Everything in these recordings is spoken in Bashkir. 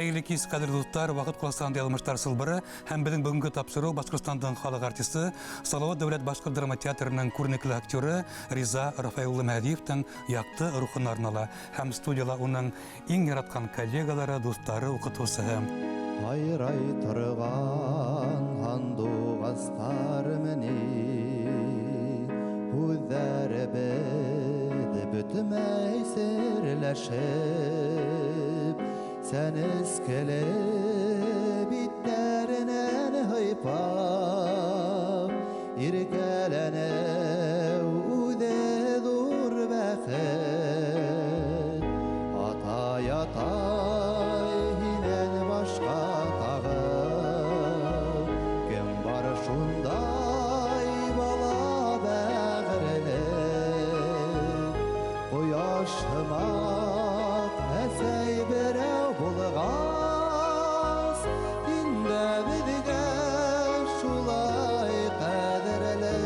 Хәйерле кис, ҡәҙерле дуҫтар, Ваҡыт ҡоласағында яҙмыштар сылбыры һәм беҙҙең бөгөнгө тапшырыу Башҡортостандың халыҡ артисты, Салават дәүләт башҡорт драма театрының күренекле актеры Риза Рафаил улы Мәһдиевтың яҡты рухына арнала һәм студияла уның иң яратҡан коллегалары, дуҫтары, уҡытыусыһы. Һайрай торған һандуғастармыни, Һүҙҙәребеҙ бөтмәй серләшеп, Сәнескеле биттәренән һыйпап, Иркәләнеү үҙе ҙур бәхет. Атай, атай, һинән башҡа тағы Кем бар шундай бала бәғерле, Ҡояш һымаҡ әсәй берәү булғас, Һин дә беҙгә шулай ҡәҙерле,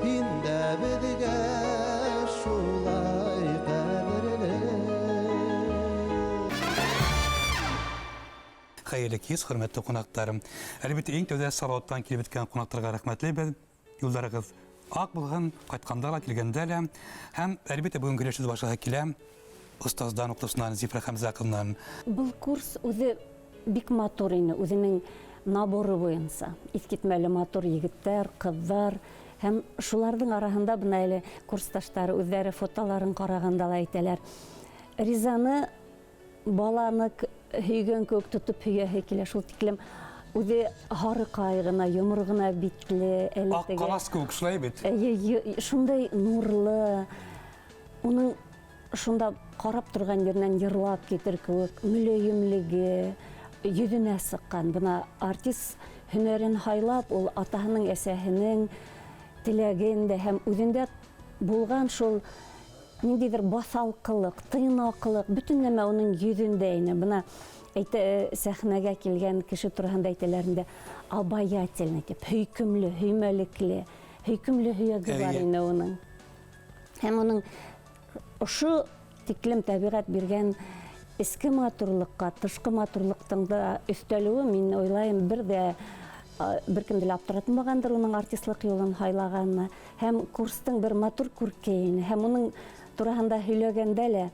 Һин дә беҙгә шулай ҡәҙерле. Хәйерле кис, хөрмәтле ҡунаҡтар. Әлбиттә, иң тәүҙә Салауаттан килеп еткән ҡунаҡтарға рәхмәтлебеҙ. Юлдарығыҙ аҡ булһын, ҡайтҡанда ла, килгәндә лә. Һәм, әлбиттә, бөгөнгө һөйләшеүҙе башлаһы килә остаздан, уҡытыусынан Зифра Хәмзә ҡыҙынан. Был курс үҙе бик матур ине, үҙенең наборы буйынса. Иҫ китмәле матур егеттәр, ҡыҙҙар. Һәм шуларҙың араһында бына әле курсташтары үҙҙәре фотоларын ҡарағанда ла әйтәләр. Ризаны баланы һөйгән кеүек тотоп һөйәһе килә, шул тиклем үҙе һарыҡай ғына, йомро ғына битле, әле Аҡ ҡалас кеүек, шулай бит? Эйе, шундай нурлы. Уның шунда ҡарап торған еренән йырлап китер кеүек мөләйемлеге йөҙөнә сыҡҡан. Бына артист һөнәрен һайлап, ул атаһының, әсәһенең теләген дә һәм үҙендә булған шул ниндәйҙер баҫалҡылыҡ, тыйнаҡлыҡ, бөтөн нәмә уның йөҙөндә ине. Бына әйтә, сәхнәгә килгән кеше тураһында әйтәләр инде, обаятельный тип, һөйкөмлө, һөймәлекле, һөйкөмлө һөйәге бар ине уның. Һәм уның ошо тиклем тәбиғәт биргән эске матурлыҡҡа, тышҡы матурлыҡтың да өҫтәлеүе, мин уйлайым, бер ҙә бер кемде лә аптыратмағандыр уның артистлыҡ юлын һайлағаны. Һәм курстың бер матур күрке ине. Һәм уның тураһында һөйләгәндә лә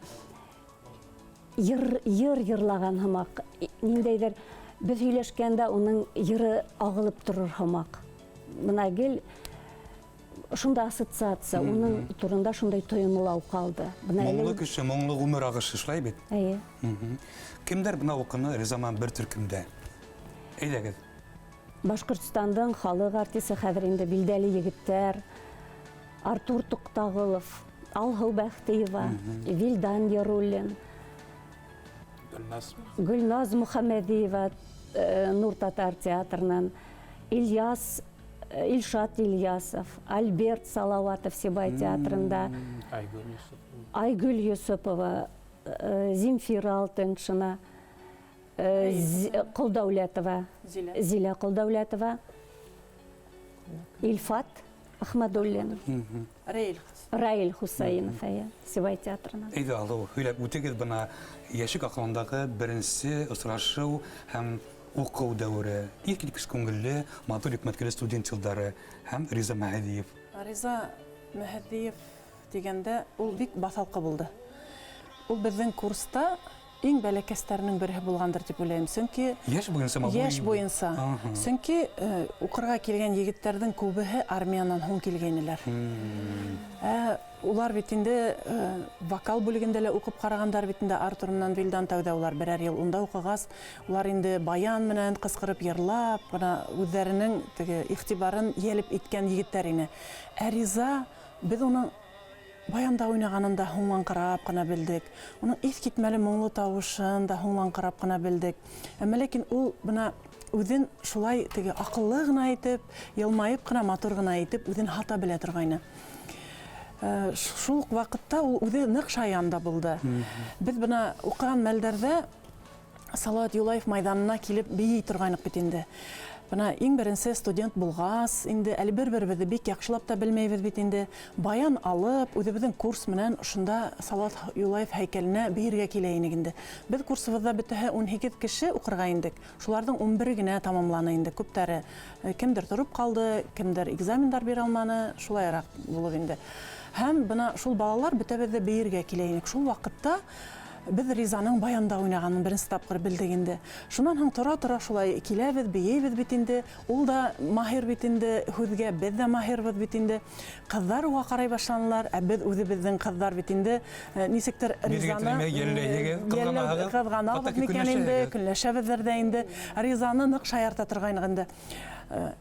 йыр, йыр йырлаған һымаҡ, ниндәйҙер беҙ һөйләшкәндә уның йыры ағылып торор һымаҡ. Бына гел шунда ассоциация, уның турында шундай тойомлау ҡалды. Бына моңло кеше, моңло ғүмер ағышы, шулай бит? Эйе. Кемдәр бына уҡыны Риза менән бер төркөмдә? Әйҙәгеҙ. Башҡортостандың халыҡ артисы, хәҙер инде билдәле егеттәр Артур Туҡтағылов, Алһыу Бәхтиева, Вилдан Яруллин, Гөлназ, Гөлназ Мөхәммәдиева, Нур татар театрынан, Ильяс, Илшат Ильясов, Альберт Салаватов Сибай театрында, Айгөл Йосопова, Айгөл Йосопова, Земфира Алтыншина, Ҡолдәүләтова, Зилә, Зилә Ҡолдәүләтова, Илфат Ахмадуллин, Раил, Раил Хусаинов, әйе, Сибай театрынан. Әйҙә, Алыу, һөйләп үтегеҙ бына йәшлек аҡылындағы беренсе осрашыу һәм уҡыу дәүере, иҫ киткес күңелле, матур йөкмәткеле студент йылдары һәм Риза Мәһәҙиев. Риза Мәһәҙиев тигәндә ул бик баҫалҡы булды. Ул беҙҙең курста иң бәләкәстәренең береһе булғандыр тип уйлайым. Сөнки йәш буйынса, йәш буйынса. Сөнки уҡырға килгән егеттәрҙең күбеһе армиянан һуң килгәйнеләр. Ә улар бит инде вокал бүлегендә лә уҡып ҡарағандар бит инде Артур менән Вилдан тәүҙә улар берәр йыл унда уҡығас, улар инде баян менән ҡысҡырып йырлап, бына үҙҙәренең теге иғтибарын йәлеп иткән егеттәр ине. Ә Риза, беҙ уның баянда уйнағанын да һуңлаңҡырап ҡына белдек. Уның иҫ китмәле моңло тауышын да һуңлаңҡырап ҡына белдек. Әммә ләкин ул бына үҙен шулай теге аҡыллы ғына итеп, йылмайып ҡына, матур ғына итеп үҙен һата белә торғайны. Шул уҡ ваҡытта ул үҙе ныҡ шаян да булды. Беҙ бына уҡыған мәлдәрҙә Салауат Юлаев майҙанына килеп бейей торғайныҡ бит инде. Бына иң беренсе студент булғас, инде әле бер-беребеҙҙе бик яҡшылап та белмәйбеҙ бит инде. Баян алып, үҙебеҙҙең курс менән ошонда Салауат Юлаев һәйкәленә бейергә килә инек инде. Беҙ курсыбыҙҙа бөтәһе 18 кеше уҡырға индек. Шуларҙың 11-е генә тамамланы инде. Күптәре кемдер тороп ҡалды, кемдер экзамендар бирә алманы, шулайыраҡ булып инде. Һәм бына шул балалар бөтәбеҙ ҙә бейергә килә инек. Шул ваҡытта беҙ Ризаның баянда уйнағанын беренсе тапҡыр белдек инде. Шунан һуң тора-тора шулай киләбеҙ, бейейбеҙ бит инде. Ул да маһир бит инде һүҙгә, беҙ ҙә маһирбыҙ бит инде. Ҡыҙҙар уға ҡарай башланылар, ә беҙ үҙебеҙҙең ҡыҙҙар бит инде, нисектер Биргә Ризаны теләмәй, йәлләйһегеҙ, ҡыҙғанаһығыҙ. ҡыҙғанабыҙ Хатта микән инде, көнләшәһегеҙ. көнләшәбеҙҙер ҙә инде. Ризаны ныҡ шаярта торғайныҡ инде.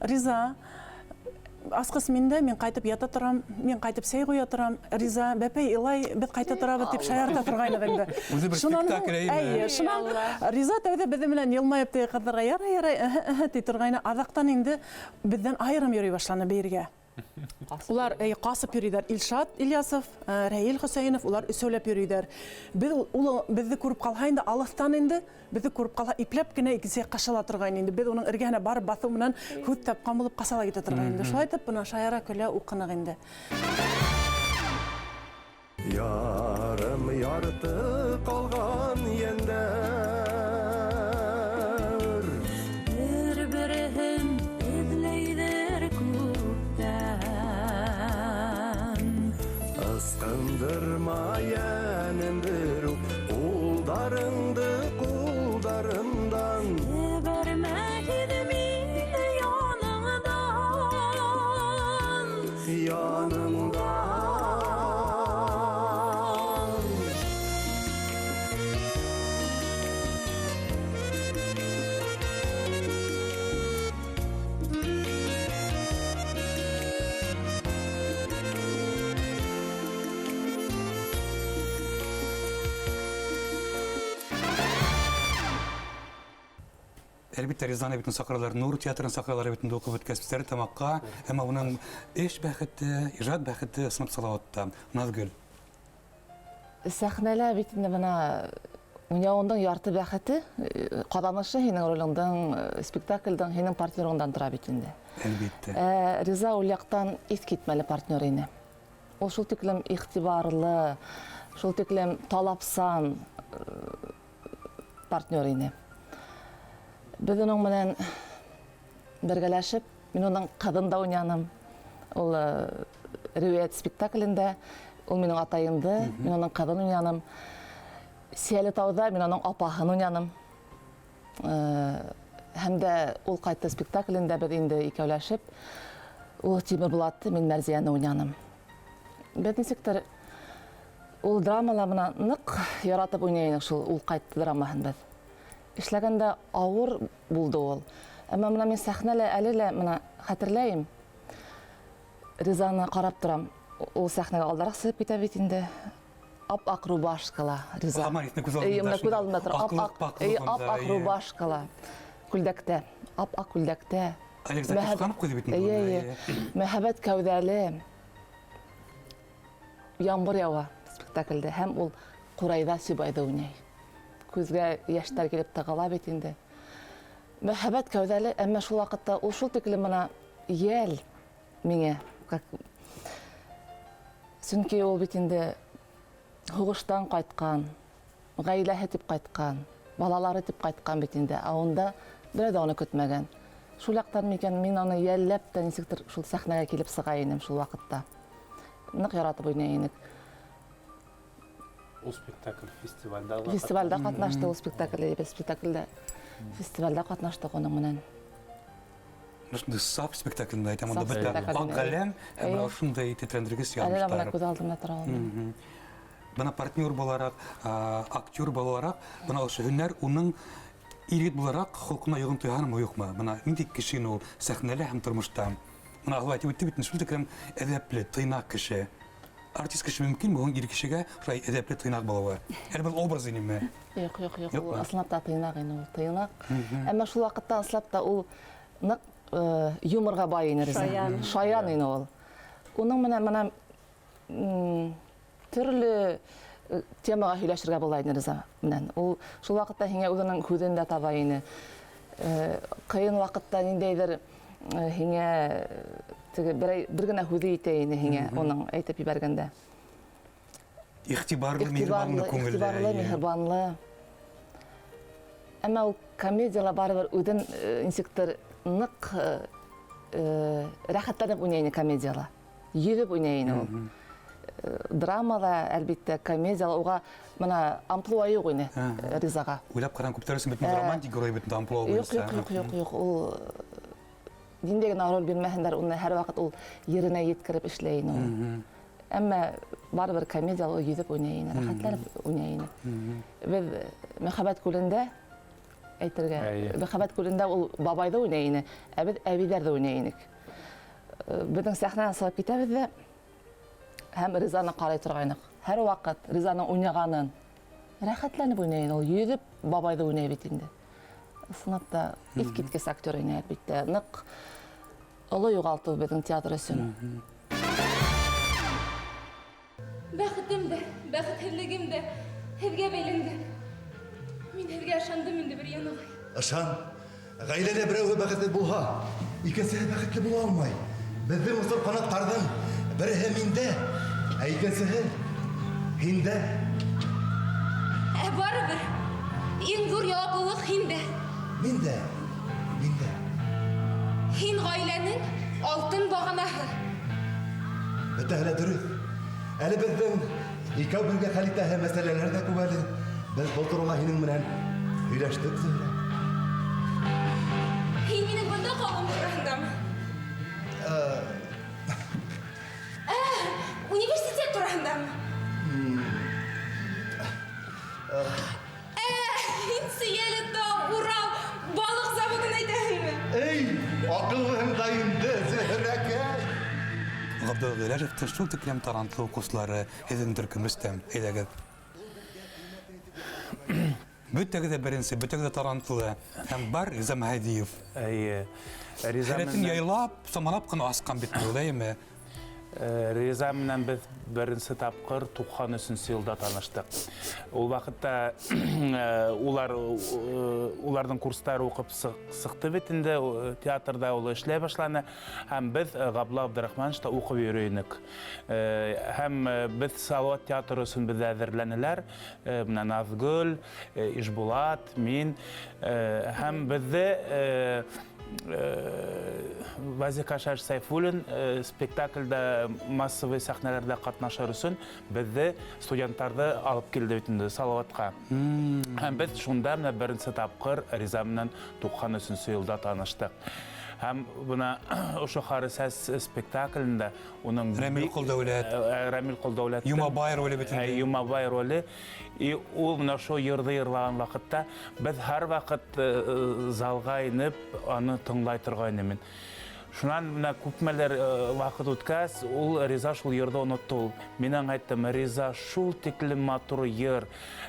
Риза, асҡыс миндә, мин ҡайтып ята торам, мин ҡайтып сәй ҡуя торам. Риза, бәпәй илай, беҙ ҡайта торабыҙ тип шаярта торғайныҡ инде. Үҙе бер Шунан һуң, спектакль, әйме? әйе, шунан Риза тәүҙә беҙҙең менән йылмайып теге ҡыҙҙарға ярай, ярай, эһе, эһе ти торғайны. Аҙаҡтан инде беҙҙән айырым йөрөй башланы бейергә. Улар, ҡасып йөрөйҙәр. Илшат Ильясов, Рәил Хөсәйенов, улар өсәүләп йөрөйҙәр. Беҙ ул беҙҙе күреп ҡалһа инде, алыҫтан инде, беҙҙе күреп ҡалһа, ипләп кенә икенсе яҡҡа ҡашала торғайны инде. Беҙ уның эргәһенә барып баҫыу менән һүҙ тапҡан булып ҡасала китә торғайны инде. Шулай итеп, бына шаяра көлә уҡыныҡ инде. Ярым ярты ҡалған йәндәр Бер-береһен эҙләйҙер күптән. Ысҡындырма йәнем бер үк ҡулдарыңды ҡулдарымдан. Ебәрмәгеҙ мине яныңдан. Яныңдан. Әлбиттә, Ризаны бит саҡыралар, Нур театрын саҡыралар бит инде уҡып бөткәс Стәрлетамаҡҡа, әммә уның эш бәхете, ижад бәхете ысынлап Салауатта. Наҙгөл. Сәхнәлә бит инде бына уйнауыңдың ярты бәхете, ҡаҙанышы һинең ролеңдең, спектаклдең, һинең партнерыңдан тора бит инде. Әлбиттә. Риза ул яҡтан иҫ китмәле партнер ине. Ул шул тиклем иғтибарлы, шул тиклем талапсан партнер ине. Беҙ уның менән бергәләшеп, мин уның ҡыҙын да уйнаным. Ул риүәйәт спектаклендә, ул минең атайымды, мин уның ҡыҙын уйнаным. Сейәле тауҙа мин уның апаһын уйнаным. Һәм дә ул ҡайтты спектаклендә беҙ инде икәүләшеп, ул Тимербулатты, мин Мәрзиәне уйнаным. Беҙ нисектер ул драмала бына ныҡ яратып уйнай инек шул ул ҡайтты драмаһын беҙ. Эшләгәндә ауыр булды ул. Әммә бына мин сәхнәлә әле лә бына хәтерләйем. Ризаны ҡарап торам. Ул сәхнәгә алдараҡ сығып китә бит инде. Ап-аҡ рубашкала Риза. Һаман иҫенә күҙ Эйе, алдында бына күҙ алдында тора. Аҡлыҡ, Ап-аҡ, паҡлыҡ эйе, унда, ап-аҡ эйе. рубашкала. Күлдәктә, ап-аҡ күлдәктә. Олег Закирханов ҡуйҙы бит инде Эйе, уны, эйе. эйе. Мәһабәт кәүҙәле. Ямғыр яуа спектаклдә һәм ул Ҡурайҙа Сибайҙы уйнай. Күҙгә йәштәр килеп тығыла бит инде. Мәһабәт кәүҙәле, әммә шул ваҡытта ул шул тиклем бына йәл миңә, как Сөнки ул бит инде һуғыштан ҡайтҡан, ғаиләһе тип ҡайтҡан, балалары тип ҡайтҡан бит инде. Ә унда берәү ҙә уны көтмәгән. Шул яҡтан микән мин уны йәлләп тә нисектер шул сәхнәгә килеп сыға инем шул ваҡытта. Ныҡ яратып уйнай инек. Ул спектакль фестивальдә ла Фестивальдә ҡатнашты. ҡатнашты ул спектакль, беҙ спектакльдә фестивальдә ҡатнаштыҡ уның менән. Шундай саф спектакльне әйтәм, унда Саф бөтә спектакль, аҡ ғаләм, һәм Эйе. бына ошондай тетрәндергес Әле лә бына яҙмыштар. күҙ алдымда тора ул. Бына партнер булараҡ, актер булараҡ, бына ошо һөнәр уның ир-егет булараҡ холҡона йоғонто яһанымы, юҡмы? Бына ниндәй кеше ул сәхнәлә һәм тормошта? Бына Алла әйтеп үтте бит, шул тиклем әҙәпле, тыйнаҡ кеше. Артист кеше мөмкинме һуң ир кешегә шулай әҙәпле, тыйнаҡ булыуы? Әле был образ инеме? Юҡ, юҡ, юҡ, Юҡмы? ул ысынлап та тыйнаҡ ине ул, тыйнаҡ. Әммә шул ваҡытта ысынлап та ул ныҡ юморға бай ине Риза. Шаян. Шаян ине ул. Уның менән бына төрлө темаға һөйләшергә була ине Риза менән. Ул шул ваҡытта һиңә үҙенең һүҙен дә таба ине. Ҡыйын ваҡытта ниндәйҙер һиңә теге бер генә һүҙе етә ине һиңә, уның әйтеп ебәргәндә. Иғтибарлы, миһербанлы, күңелле. Иғтибарлы, миһербанлы. Әммә ул комедияла барыбер үҙен нисектер ныҡ рәхәтләнеп уйнай ине комедияла. Йөҙөп уйнай ине ул. Драмала, әлбиттә, комедияла уға бына амплуа юҡ ине Ризаға. Уйлап ҡараған, күптәр өсөн бит романтик герой бит амплуа буйынса. Юҡ, юҡ, юҡ, юҡ, ул ниндәй генә роль бирмәһендәр, уны һәр ваҡыт ул еренә еткереп эшләй ине ул. Әммә барыбер комедияла ул йөҙөп уйнай ине, рәхәтләнеп уйнай ине. Беҙ Мөхәббәт күлендә әйтергә, Мөхәббәт күлендә ул бабайҙы уйнай ине, ә беҙ әбейҙәрҙе уйнай инек. Беҙҙең сәхнәнән сығып китәбеҙ ҙә һәм Ризаны ҡарай торғайныҡ. Һәр ваҡыт Ризаның уйнағанын рәхәтләнеп уйнай ине ул, йөҙөп бабайҙы уйнай бит инде. Ысынлап та иҫ киткес актер ине, әлбиттә. Ныҡ оло юғалтыу беҙҙең театр өсөн. Бәхетем дә, бәхетһеҙлегем дә һеҙгә бәйләнгән. Мин һеҙгә ышандым инде, бер ағай. Ышан, ғаиләлә берәүһе бәхетһеҙ булһа, икенсеһе бәхетле була алмай. Беҙҙең осор ҡанаттарҙың береһе миндә, ә икенсеһе һиндә. Ә барыбер иң ҙур яуаплылыҡ һиндә. Миндә, миндә. Һин ғаиләнең алтын бағанаһы. Бөтәһе лә дөрөҫ. Әле беҙҙең икәү бергә хәл итәһе мәсьәләләр ҙә күп әле. Беҙ был турала һинең менән һөйләштек, Зөһрә. Һин минең бында ҡалыуым тураһындамы? Университет тураһындамы? Һин Сейәле тау, Урал, балыҡ заводын әйтәһеңме? Эй, аҡыллыһың да инде, Зөһрәкәй. Ғабдулла Ғиләжевтың шул тиклем талантлы уҡыусылары һеҙҙең төркөм, Рөстәм, әйҙәгеҙ. Бөтәгеҙ ҙә беренсе, бөтәгеҙ ҙә талантлы. Һәм бар Риза Мәһәдиев. Эйе. Риза Һәләтен яйлап, самалап ҡына асҡан бит ул, әйеме? Риза менән беҙ беренсе тапҡыр 93 йылда таныштыҡ. Ул ваҡытта уларҙың курстары уҡып сыҡты бит инде, театрҙа ул эшләй башланы. Һәм беҙ Ғабдулла Абдрахмановичта уҡып йөрөй инек. Һәм беҙ Салауат театры өсөн беҙҙе әҙерләнеләр. Бына Наҙгөл, Ишбулат, мин. Һәм беҙҙе Вазих Кашаш Сайфуллин спектакльдә массовый сәхнәләрҙә ҡатнашыр өсөн беҙҙе студенттарҙы алып килде бит инде Салауатҡа. Һәм беҙ шунда менә беренсе тапҡыр Риза менән 93 йылда таныштыҡ. Һәм бына ошо Харисәс спектаклендә уның Рәмил Ҡолдәүләт. Рәмил Ҡолдәүләттең Юмабай роле бит инде. Юмабай роле. И ул менә шул йырҙы йырлаған ваҡытта беҙ һәр ваҡыт залға инеп аны тыңлай торғайным мин. Шунан менә күпмелер ваҡыт үткәс, ул Риза шул йырҙы онотто ул. Мин аңа әйттем, Риза, шул тиклем матур йыр.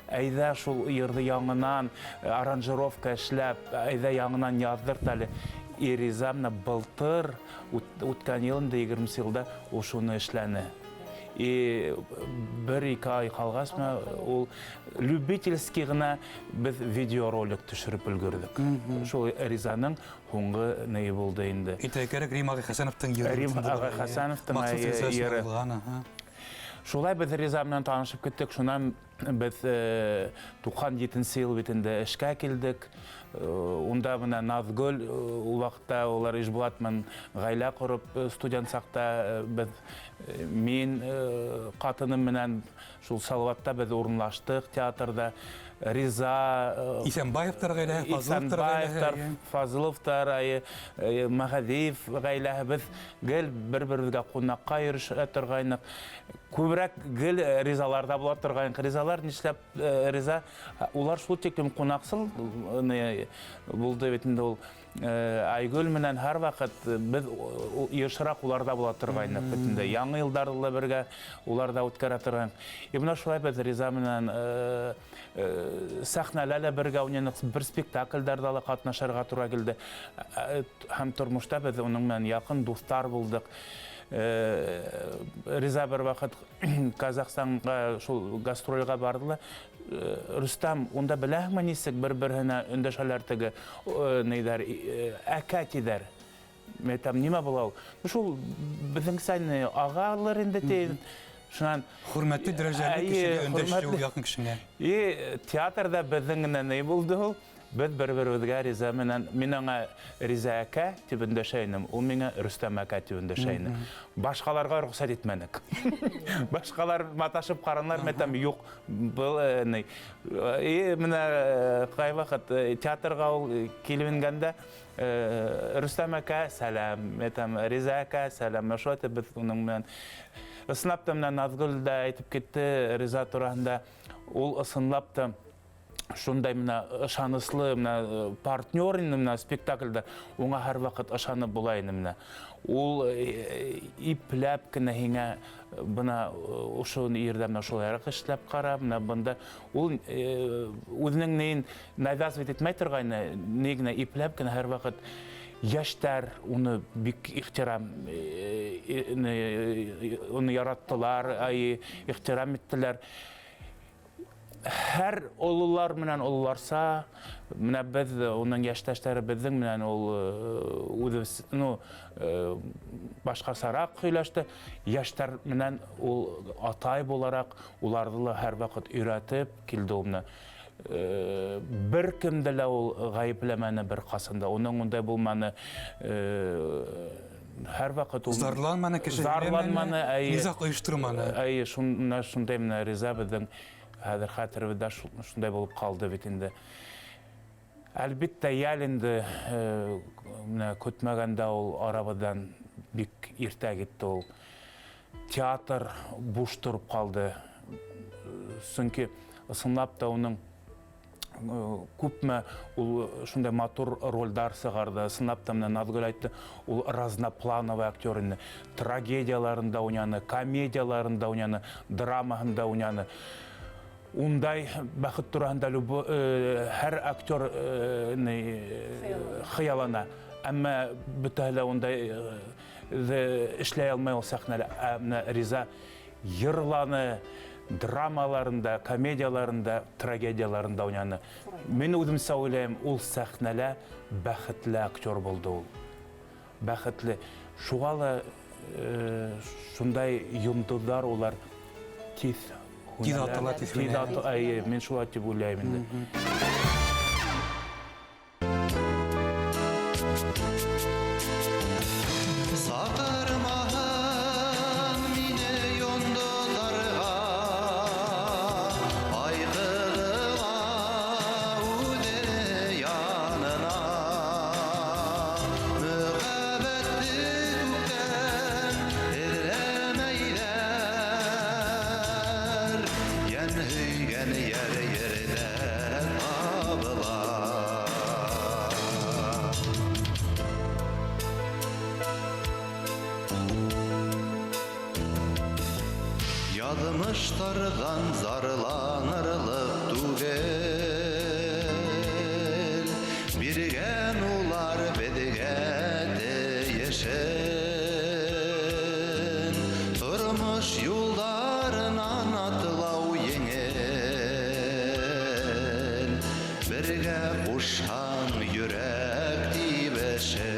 Әйҙә шул йырҙы яңынан аранжировка эшләп, әйҙә яңынан яҙҙырт әле. И Риза менә былтыр үткән йыл инде егерменсе йылда ул шуны эшләне. И бер-ике ай ҡалғас, менә ул любительский ғына беҙ видеоролик төшөрөп өлгөрҙөк. Шул Ризаның һуңғы нейе булды инде. Әйтергә кәрәк, Рим ағай Хәсәновтың йыры. Рим ағай Хәсәновтың Махсус Риза йыры. язылған, аха. Шулай беҙ Риза менән танышып киттек. Шунан беҙ 97 йыл бит инде эшкә килдек. Унда менә Наҙгөл, ул ваҡытта улар Ишбулат менән ғаилә ҡороп, студент саҡта беҙ мин ҡатыным менән шул Салауатта беҙ урынлаштыҡ театрҙа. Риза Иҫәнбаевтар ғаиләһе, Фазыловтар ғаиләһе, Иҫәнбаевтар, әйе. Фазыловтар, әйе Мәһәдиев ғаиләһе. Беҙ гел бер-беребеҙгә ҡунаҡҡа йөрөшә торғайныҡ. Күберәк гел Ризаларҙа була торғайныҡ. Ризалар нишләп Риза, улар шул тиклем ҡунаҡсыл булды бит инде ул. Айгөл менән һәр ваҡыт беҙ йышыраҡ уларҙа була торғайныҡ бит инде. Яңы йылдарҙы ла бергә уларҙа үткәрә торғайныҡ. И бына шулай беҙ Риза менән сәхнәлә лә бергә уйнаныҡ, бер спектаклдәрҙә лә ҡатнашырға тура килде. Һәм тормошта беҙ уның менән яҡын дуҫтар булдыҡ. Риза бер ваҡыт Казахстанға шул гастролгә барҙы ла, Рөстәм, унда беләһеңме нисек бер-береһенә өндәшәләр теге, нейҙәр, әкә тиҙәр. Мин әйтәм, нимә була ул? Ну, шул беҙҙеңсә ни, ағалыр инде ти. Шунан Хөрмәтле дәрәҗәле кешегә өндәшү якын кешеңә. И театрда беҙҙең генә ни булды ул? Беҙ бер-беребеҙгә Риза менән, мин аңа Риза әкә тип өндәшә инем, ул миңа Рөстәм әкә тип өндәшә ине. Башҡаларға рөхсәт итмәнек. Башҡалар маташып ҡаранылар, мин әйтәм, юҡ, был э, ни. И менә э, ҡайваҡыт э, театрға ул килеп ингәндә, Рөстәм әкә сәләм, мин әйтәм, Риза әкә сәләм. Шулай итеп беҙ уның менән ысынлап та менә Наҙгөл дә әйтеп китте Риза тураһында. Ул ысынлап та шундай менә ышаныслы менә партнер инде менә спектакльдә уңа һәрвакыт ышанып була инде менә. Ул ипләп кенә һиңә бына ошо ерҙә менә шулайыраҡ эшләп ҡара, менә бында ул үҙенең неен навязывать итмәй торғайны, ни генә ипләп кенә һәрваҡыт йәштәр уны бик ихтирам уны яраттылар, ихтирам иттеләр. Һәр ололар менән ололарса, менә беҙ уның йәштәштәре беҙҙең менән ул үҙебеҙ, ну, башҡасараҡ һөйләште. Йәштәр менән ул атай булараҡ уларҙы ла һәр ваҡыт өйрәтеп килде ул менә. Бер кемде лә ул ғәйепләмәне бер ҡасан да. Уның ундай булманы. Һәр ваҡыт ул зарланманы, кеше зарланманы, әйе. Низаг ойошторманы. Әйе, шундай менә Риза беҙҙең хәҙер хәтеребеҙҙә шундай булып ҡалды бит инде. Әлбиттә, йәл инде, менә көтмәгәндә ул арабыҙҙан бик иртә китте ул. Театр буш тороп ҡалды. Сөнки ысынлап та уның күпме ул шундай матур ролдар сығарҙы. Ысынлап та менә Наҙгөл әйтте, ул разноплановый актер инде. Трагедияларында уйнаны, комедияларында уйнаны, драмаһында уйнаны. Ундай бәхет тураһында һәр актер хыялана. Әммә бөтәһе лә ундай эшләй алмай ул сәхнәлә. Ә менә Риза йырланы, драмаларында, комедияларында, трагедияларында уйнаны. Мин үҙемсә уйлайым, ул сәхнәлә бәхетле актер булды ул. Бәхетле. Шуға ла шундай йондоҙҙар улар тиҙ Тиҙ атыла, тиҙ Тиҙ атыла, әйе, мин шулай тип уйлайым инде. Саҡырмаһын мине йондоҙҙарға, ай ҡыҙыла үҙе янына. Мөхәббәтте күктән эҙләмәйҙәр, йән һөйгән йәр ерҙә табыла. Яҙмыштарҙан зарланырлыҡ түгел, биргән улар беҙгә тейешен. Тормош юлдарынан атлау еңел, бергә ҡушһаң йөрәк тибешен.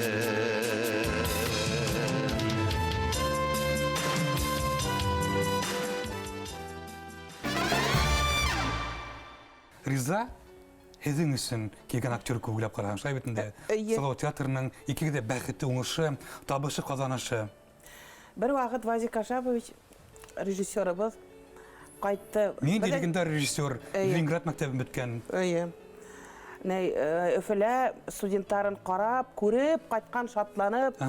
Риза һеҙҙең өсөн килгән актер кеүек уйлап ҡараһаң, шулай бит инде. Эйе. Салауат театрының икегеҙ ҙә бәхете, уңышы, табышы, ҡаҙанышы. Бер ваҡыт Вазик Кашапович, режиссерыбыҙ, ҡайтты. Ниндәй Беҙҙең легендар режиссер, Эйе. Ленинград мәктәбен бөткән. Эйе. Ней, Өфөлә студенттарын ҡарап, күреп, ҡайтҡан, шатланып.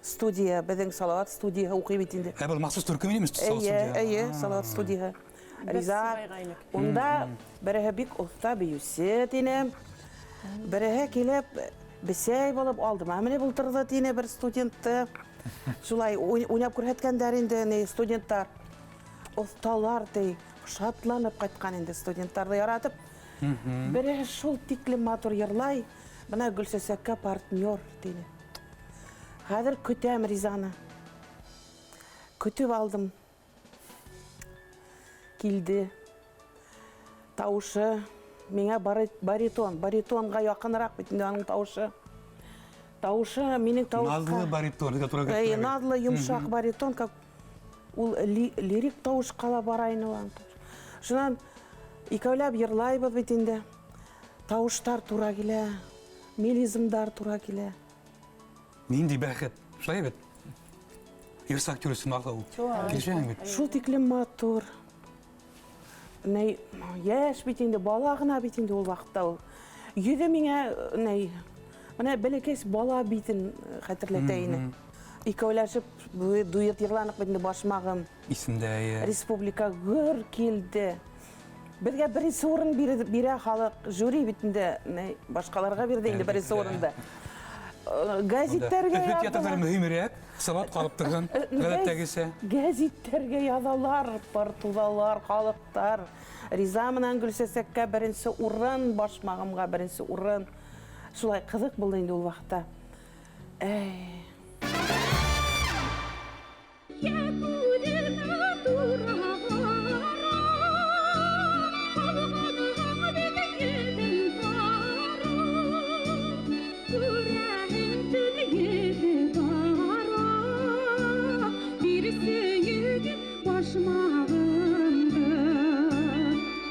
Студия, беҙҙең Салауат студияһы уҡый бит инде. Ә был махсус төркөм инеме Салауат Эйе, студияһы? эйе, Салауат студияһы. Риза, унда береһе бик оҫта бейеүсе тине. Береһе килеп, бесәй булып алдыма менеп ултырҙы тине бер студентты. Шулай уйнап күрһәткәндәр инде, ни, студенттар. Оҫталар ти, шатланып ҡайтҡан инде студенттарҙы яратып. Береһе шул тиклем матур йырлай, бына Гөлсәсәккә партнер тине. Хәҙер көтәм Ризаны. Көтөп алдым. Килде. Тавышы миңа баритон, баритонга якынрак бит инде аның тавышы. Тавышы минем тавышка. Назлы баритон, это туры Әй, назлы йомшак баритон, как ул лирик тавышка ла бара инде ул. Шуннан икәүләп йырлайбыз бит инде. Тавыштар тура килә, мелизмдар тура килә. Нинди бәхет, шулай бит? Ирс актер өчен ул. Килешәң бит? Шул тиклем матур. Нәй, яшь бит инде, бала гына бит инде ул вакытта ул. Йөзе миңа нәй, менә бәләкәс бала битен хәтерләтә ине. Икәүләшеп дуэт йырланык бит инде башмагым. Исемдә, әйе. Республика гөр килде. Безгә беренче урын бирә халык, жюри бит инде башкаларга бирде инде беренче урынды. Гәзитләргә Өфе театрлары мөһимрәк, Салават калып торган, гадәттәгечә. Гәзитләргә язалар, пыр тузалар, халыктар. Риза менән Гөлсәсәккә беренче урын, башмагымга беренче урын. Шулай кызык булды инде ул вакытта. Әй.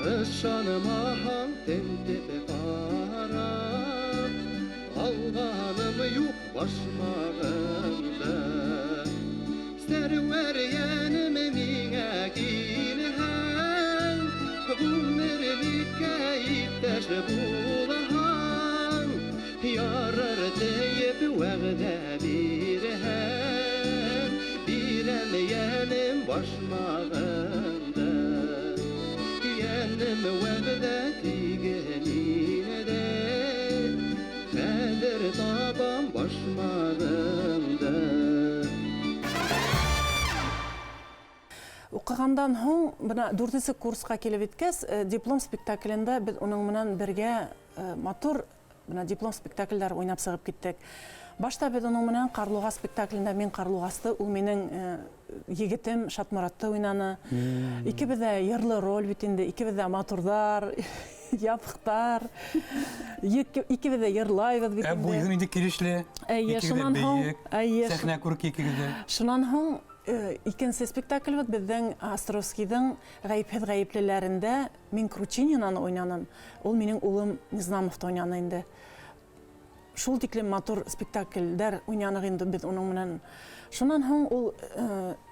Ышанмаһаң тентеп кара, Алганым юк башмагымды. Сәрвәр йәнем миңә килһәң, Ғүмерлеккә иптәш булһаң, Ярар диеп вәғдә бирһәң, Бирәм йәнем башмагымды. Йәнем вәғдә тигән инде, Хәҙер табам башмагымды. Уҡығандан һуң, бына дүртенсе курсҡа килеп еткәс, диплом спектаклендә беҙ уның менән бергә матур бына диплом спектакльдәр уйнап сығып киттек. Башта беҙ уның менән Ҡарлуғас спектаклендә мин Ҡарлуғасты, ул минең егетем Шатморатты уйнаны. Икебеҙ ҙә йырлы роль бит инде, икебеҙ ҙә матурҙар, ябыҡтар. Икебеҙ ҙә йырлайбыҙ бит Ә инде. буйы нинди килешле? Әйе, Икегеҙ дә шунан һуң, бейек, әйе, сәхнә күрке икегеҙ дә. Шунан һуң икенсе спектакль бит беҙҙең Островскийҙың Ғәйепһеҙ ғәйеплеләрендә мин Кручининаны уйнаным. Ул минең улым Незнамовты уйнаны инде. Шул тиклем матур спектакльдәр уйнаныҡ инде беҙ уның менән. Шунан һуң ул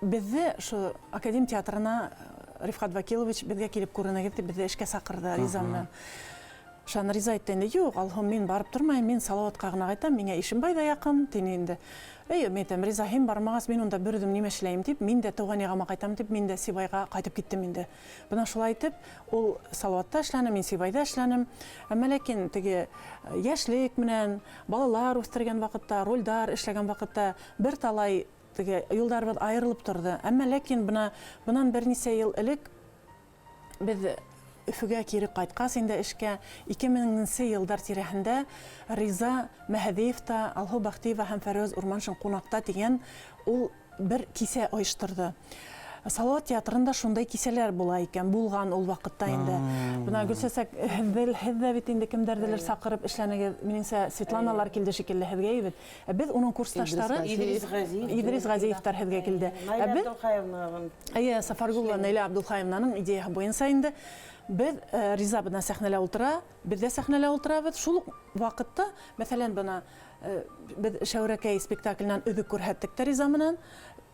беҙҙе ошо академ театрына Рифҡат Вәкилович беҙгә килеп күренегеҙ тип беҙҙе эшкә саҡырҙы Риза менән. Шунан Риза әйтте инде, юҡ, Алһыу, мин барып тормайым, мин Салауатҡа ғына ҡайтам, миңә Ишембай ҙа яҡын, тине инде. Эй, мин әйтәм, Риза, һин бармағас, мин унда бер үҙем нимә эшләйем тип, мин дә тыуған яғыма ҡайтам тип, мин дә Сибайға ҡайтып киттем инде. Бына шулай итеп, ул Салауатта эшләне, мин Сибайҙа эшләнем. Әммә ләкин теге йәшлек менән балалар үҫтергән ваҡытта, ролдәр эшләгән ваҡытта бер талай теге юлдарыбыҙ айырылып торҙо. Әммә ләкин бынан бер нисә йыл элек беҙ Өфөгә кире ҡайтҡас инде эшкә ике меңенсе йылдар тирәһендә Риза Мәһәҙиев та Алһыу Бәхтиева һәм Фәрүәз Урманшин ҡунаҡта тигән ул бер кисә ойошторҙо. Салауат театрында шундай кисәләр була икән, булған ул ваҡытта инде. Бына Гөлсәсәк, һеҙ ҙә бит инде кемдәрҙелер саҡырып эшләнегеҙ. Минеңсә, Светланалар килде шикелле һеҙгә бит. Ә беҙ уның курсташтары Идрис Ғәзиев. Идрис Ғәзиевтар һеҙгә килде. Наилә Ә беҙ Абдулхаевнаның Әйе, Сафаргулова Наилә Абдулхаевнаның идеяһы буйынса инде беҙ Риза бына сәхнәлә ултыра, беҙ дә сәхнәлә ултырабыҙ. Шул уҡ ваҡытта, мәҫәлән, бына беҙ Шәүрәкәй спектакленән өҙөк күрһәттек тә Риза менән.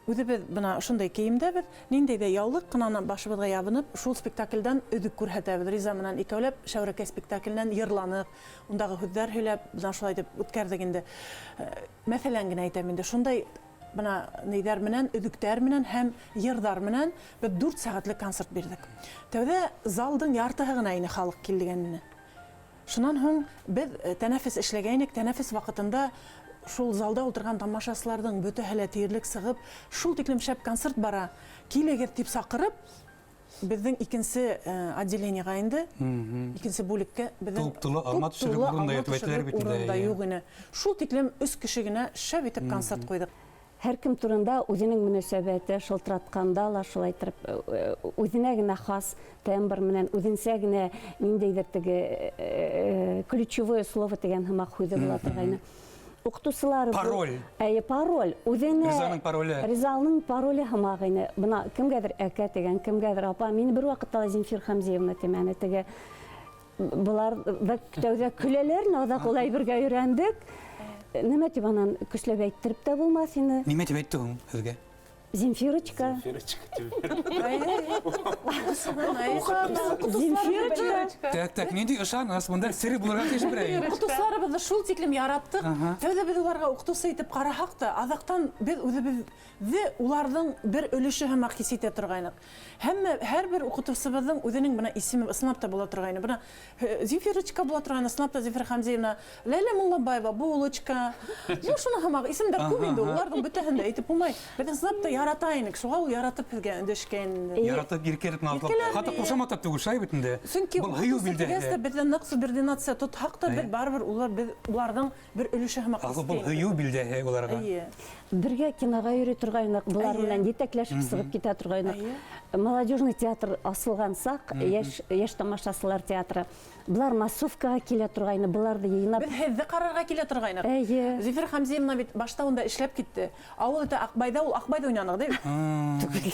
Үҙебеҙ бына ошондай кейемдәбеҙ, ниндәй ҙә яулыҡ ҡына башыбыҙға ябынып, шул спектаклдән өҙөк күрһәтәбеҙ. Риза менән икәүләп Шәүрәкәй спектакленән йырланыҡ, ундағы һүҙҙәр һөйләп, бына шулай итеп үткәрҙек инде. Мәҫәлән генә әйтәм инде, шундай бына нейҙәр менән, өҙөктәр менән һәм йырҙар менән беҙ дүрт сәғәтлек концерт бирҙек. Тәүҙә залдың яртыһы ғына ине халыҡ килгәненә. Шунан һуң беҙ тәнәфес эшләгәйнек, тәнәфес ваҡытында шул залда ултырған тамашасыларҙың бөтәһе лә тиерлек сығып, шул тиклем шәп концерт бара, килегеҙ тип саҡырып, беҙҙең икенсе отделениеға инде, икенсе бүлеккә беҙҙең Туп-тулы алма төшөрөп туп-тулы урында алма ятып әйтәләр төшөрөп бит инде, урында әйе. юҡ ине. Шул тиклем өс кеше генә шәп итеп концерт ҡуйҙыҡ. Һәркем турында үзенең мөнәсәбәте, шылтыратканда ла шулай итеп үзенә генә хас тембр менән үзенсә генә ниндәйҙер теге ключевое слово тигән һымаҡ һүҙе була торғайны. Уҡытыусылар Пароль. Әйе, пароль. Үҙенә Ризаның пароле. Ризаның пароле һымаҡ ине. Бына кемгәҙер әкә тигән, кемгәҙер апа. Мине бер ваҡытта ла Земфир Хәмзиевна тимәне. Теге былар да тәүҙә көләләр, аҙаҡ ул әйбергә өйрәндек. Нимә тип анан көсләп әйттереп тә булмаҫ ине. Нимә тип әйтте һуң һеҙгә? Земфирочка. Земфирочка тип. Земфирочка. Так, так, нинди ышаныс, монда сере булырга тиеш берәй. Уҡытыусыларыбыҙҙы шул тиклем яраттыҡ. Тәүҙә беҙ уларға уҡытыусы итеп ҡараһаҡ та, аҙаҡтан беҙ үҙебеҙҙе уларҙың бер өлөшө һымаҡ хис итә торғайныҡ. Һәм һәр бер уҡытыусыбыҙҙың үҙенең бына исеме ысынлап та була торғайны. Бына Земфирочка була торғайны, ысынлап та Земфира Хәмзиевна, Ләйлә Муллабаева, Булочка. Ну, шуны һымаҡ исемдәр күп инде, уларҙың бөтәһен дә әйтеп булмай. Беҙ ысынлап та ярата инек, шуға ул яратып һеҙгә өндәшкән инде. Яратып, иркәләп, назлап. Хатта ҡушамат та түгел, шулай бит инде. Сөнки Был һыйыу билдәһе. Дә беҙҙә ныҡ субординация тотһаҡ та, беҙ барыбер улар беҙ уларҙың бер өлөшө һымаҡ. Ахыр был һыйыу билдәһе уларға. Эйе. Бергә киноға йөрөй торғайныҡ, былар менән етәкләшеп сығып китә торғайныҡ. Молодежный театр асылған саҡ, йәш, йәш тамашасылар театры. Былар массовкаға килә торғайны, быларҙы йыйнап. Беҙ һеҙҙе ҡарарға килә торғайныҡ. Эйе. Зифир Хәмзиевна бит башта унда эшләп китте. Ауыл ите Аҡбайҙа, ул Аҡбайҙа уйнаныҡ, ти.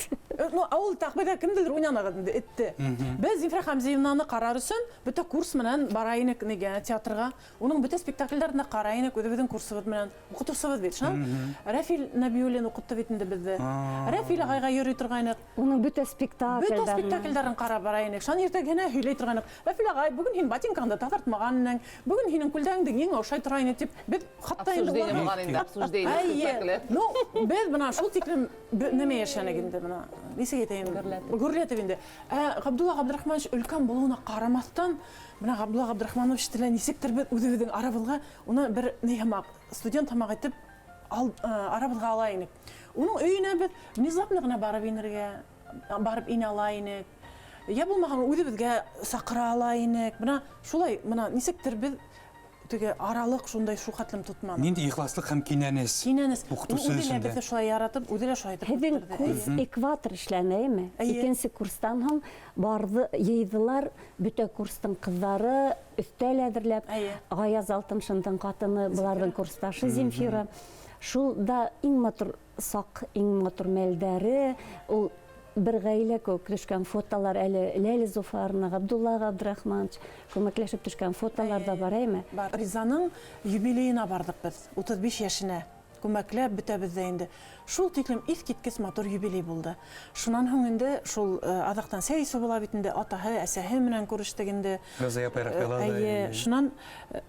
Ну, ауыл ите Аҡбайҙа кемделер уйнаныҡ инде, итте. Беҙ Зифир Хәмзиевнаны ҡарар өсөн бөтә курс менән бара инек нигә театрға. Уның бөтә спектакльдәренә ҡарай инек, үҙебеҙҙең курсыбыҙ менән. Уҡытыусыбыҙ бит, шунан. Рәфил Нәбиуллин уҡытты бит инде беҙҙе. Рәфил ағайға йөрөй торғайныҡ. Уның бөтә спектакльдәрен. Бөтә спектакльдәрен ҡарап бара инек. Шунан иртәгеһенә һөйләй торғайныҡ. Рәфил ағай, бөгөн һин ботинкаңды таҙартмаған инең, бөгөн һинең күлдәгеңдең еңе оҡшай тора ине тип, беҙ хатта инде Обсуждение булған инде, обсуждение спектакле. Ну, беҙ бына шул тиклем нәмә йәшәнек инде бына. Нисек әйтәйем? Гөрләтеп. Гөрләтеп инде. Ә Ғабдулла Ғабдрахманович өлкән булыуына ҡарамаҫтан, бына Ғабдулла Ғабдрахманович телә нисектер беҙ үҙебеҙҙең арабыҙға уны бер ни һымаҡ, студент һымаҡ итеп арабыҙға ала инек. Уның өйөнә беҙ внезапно ғына барып инергә, барып инә ала инек. Я булмаһа үҙебеҙгә саҡыра ала инек. Бына шулай, бына нисектер беҙ теге аралыҡ шундай шул хәтлем тотманы. Ниндәй ихласлыҡ һәм кинәнес. Кинәнес. Уҡытыусы Үҙе лә өсөн дә. беҙҙе шулай яратып, үҙе лә шулай итеп Һеҙҙең үҫтерҙе. курс экватор эшләнәйме? Эйе. Икенсе курстан һуң барҙы, йыйҙылар бөтә курстың ҡыҙҙары өҫтәл әҙерләп, Эйе. Ғаяз Алтыншиндың ҡатыны, быларҙың курсташы Земфира. Шул да иң матур саҡ, иң матур мәлдәре, ул бер ғаилә кеүек төшкән фотолар әле Ләйлә Зуфарна, Ғабдулла Ғабдрахманович күмәкләшеп төшкән фотолар да бар, әйме? Бар. Ризаның юбилейына барҙыҡ беҙ, 35 йәшенә. Күмәкләп бөтәбеҙ ҙә инде. Шул тиклем иҫ киткес матур юбилей булды. Шунан һуң инде шул аҙаҡтан сәй эсеү була бит инде, атаһы, әсәһе менән күрештек инде. Роза апай рәхмәтле. Эйе, шунан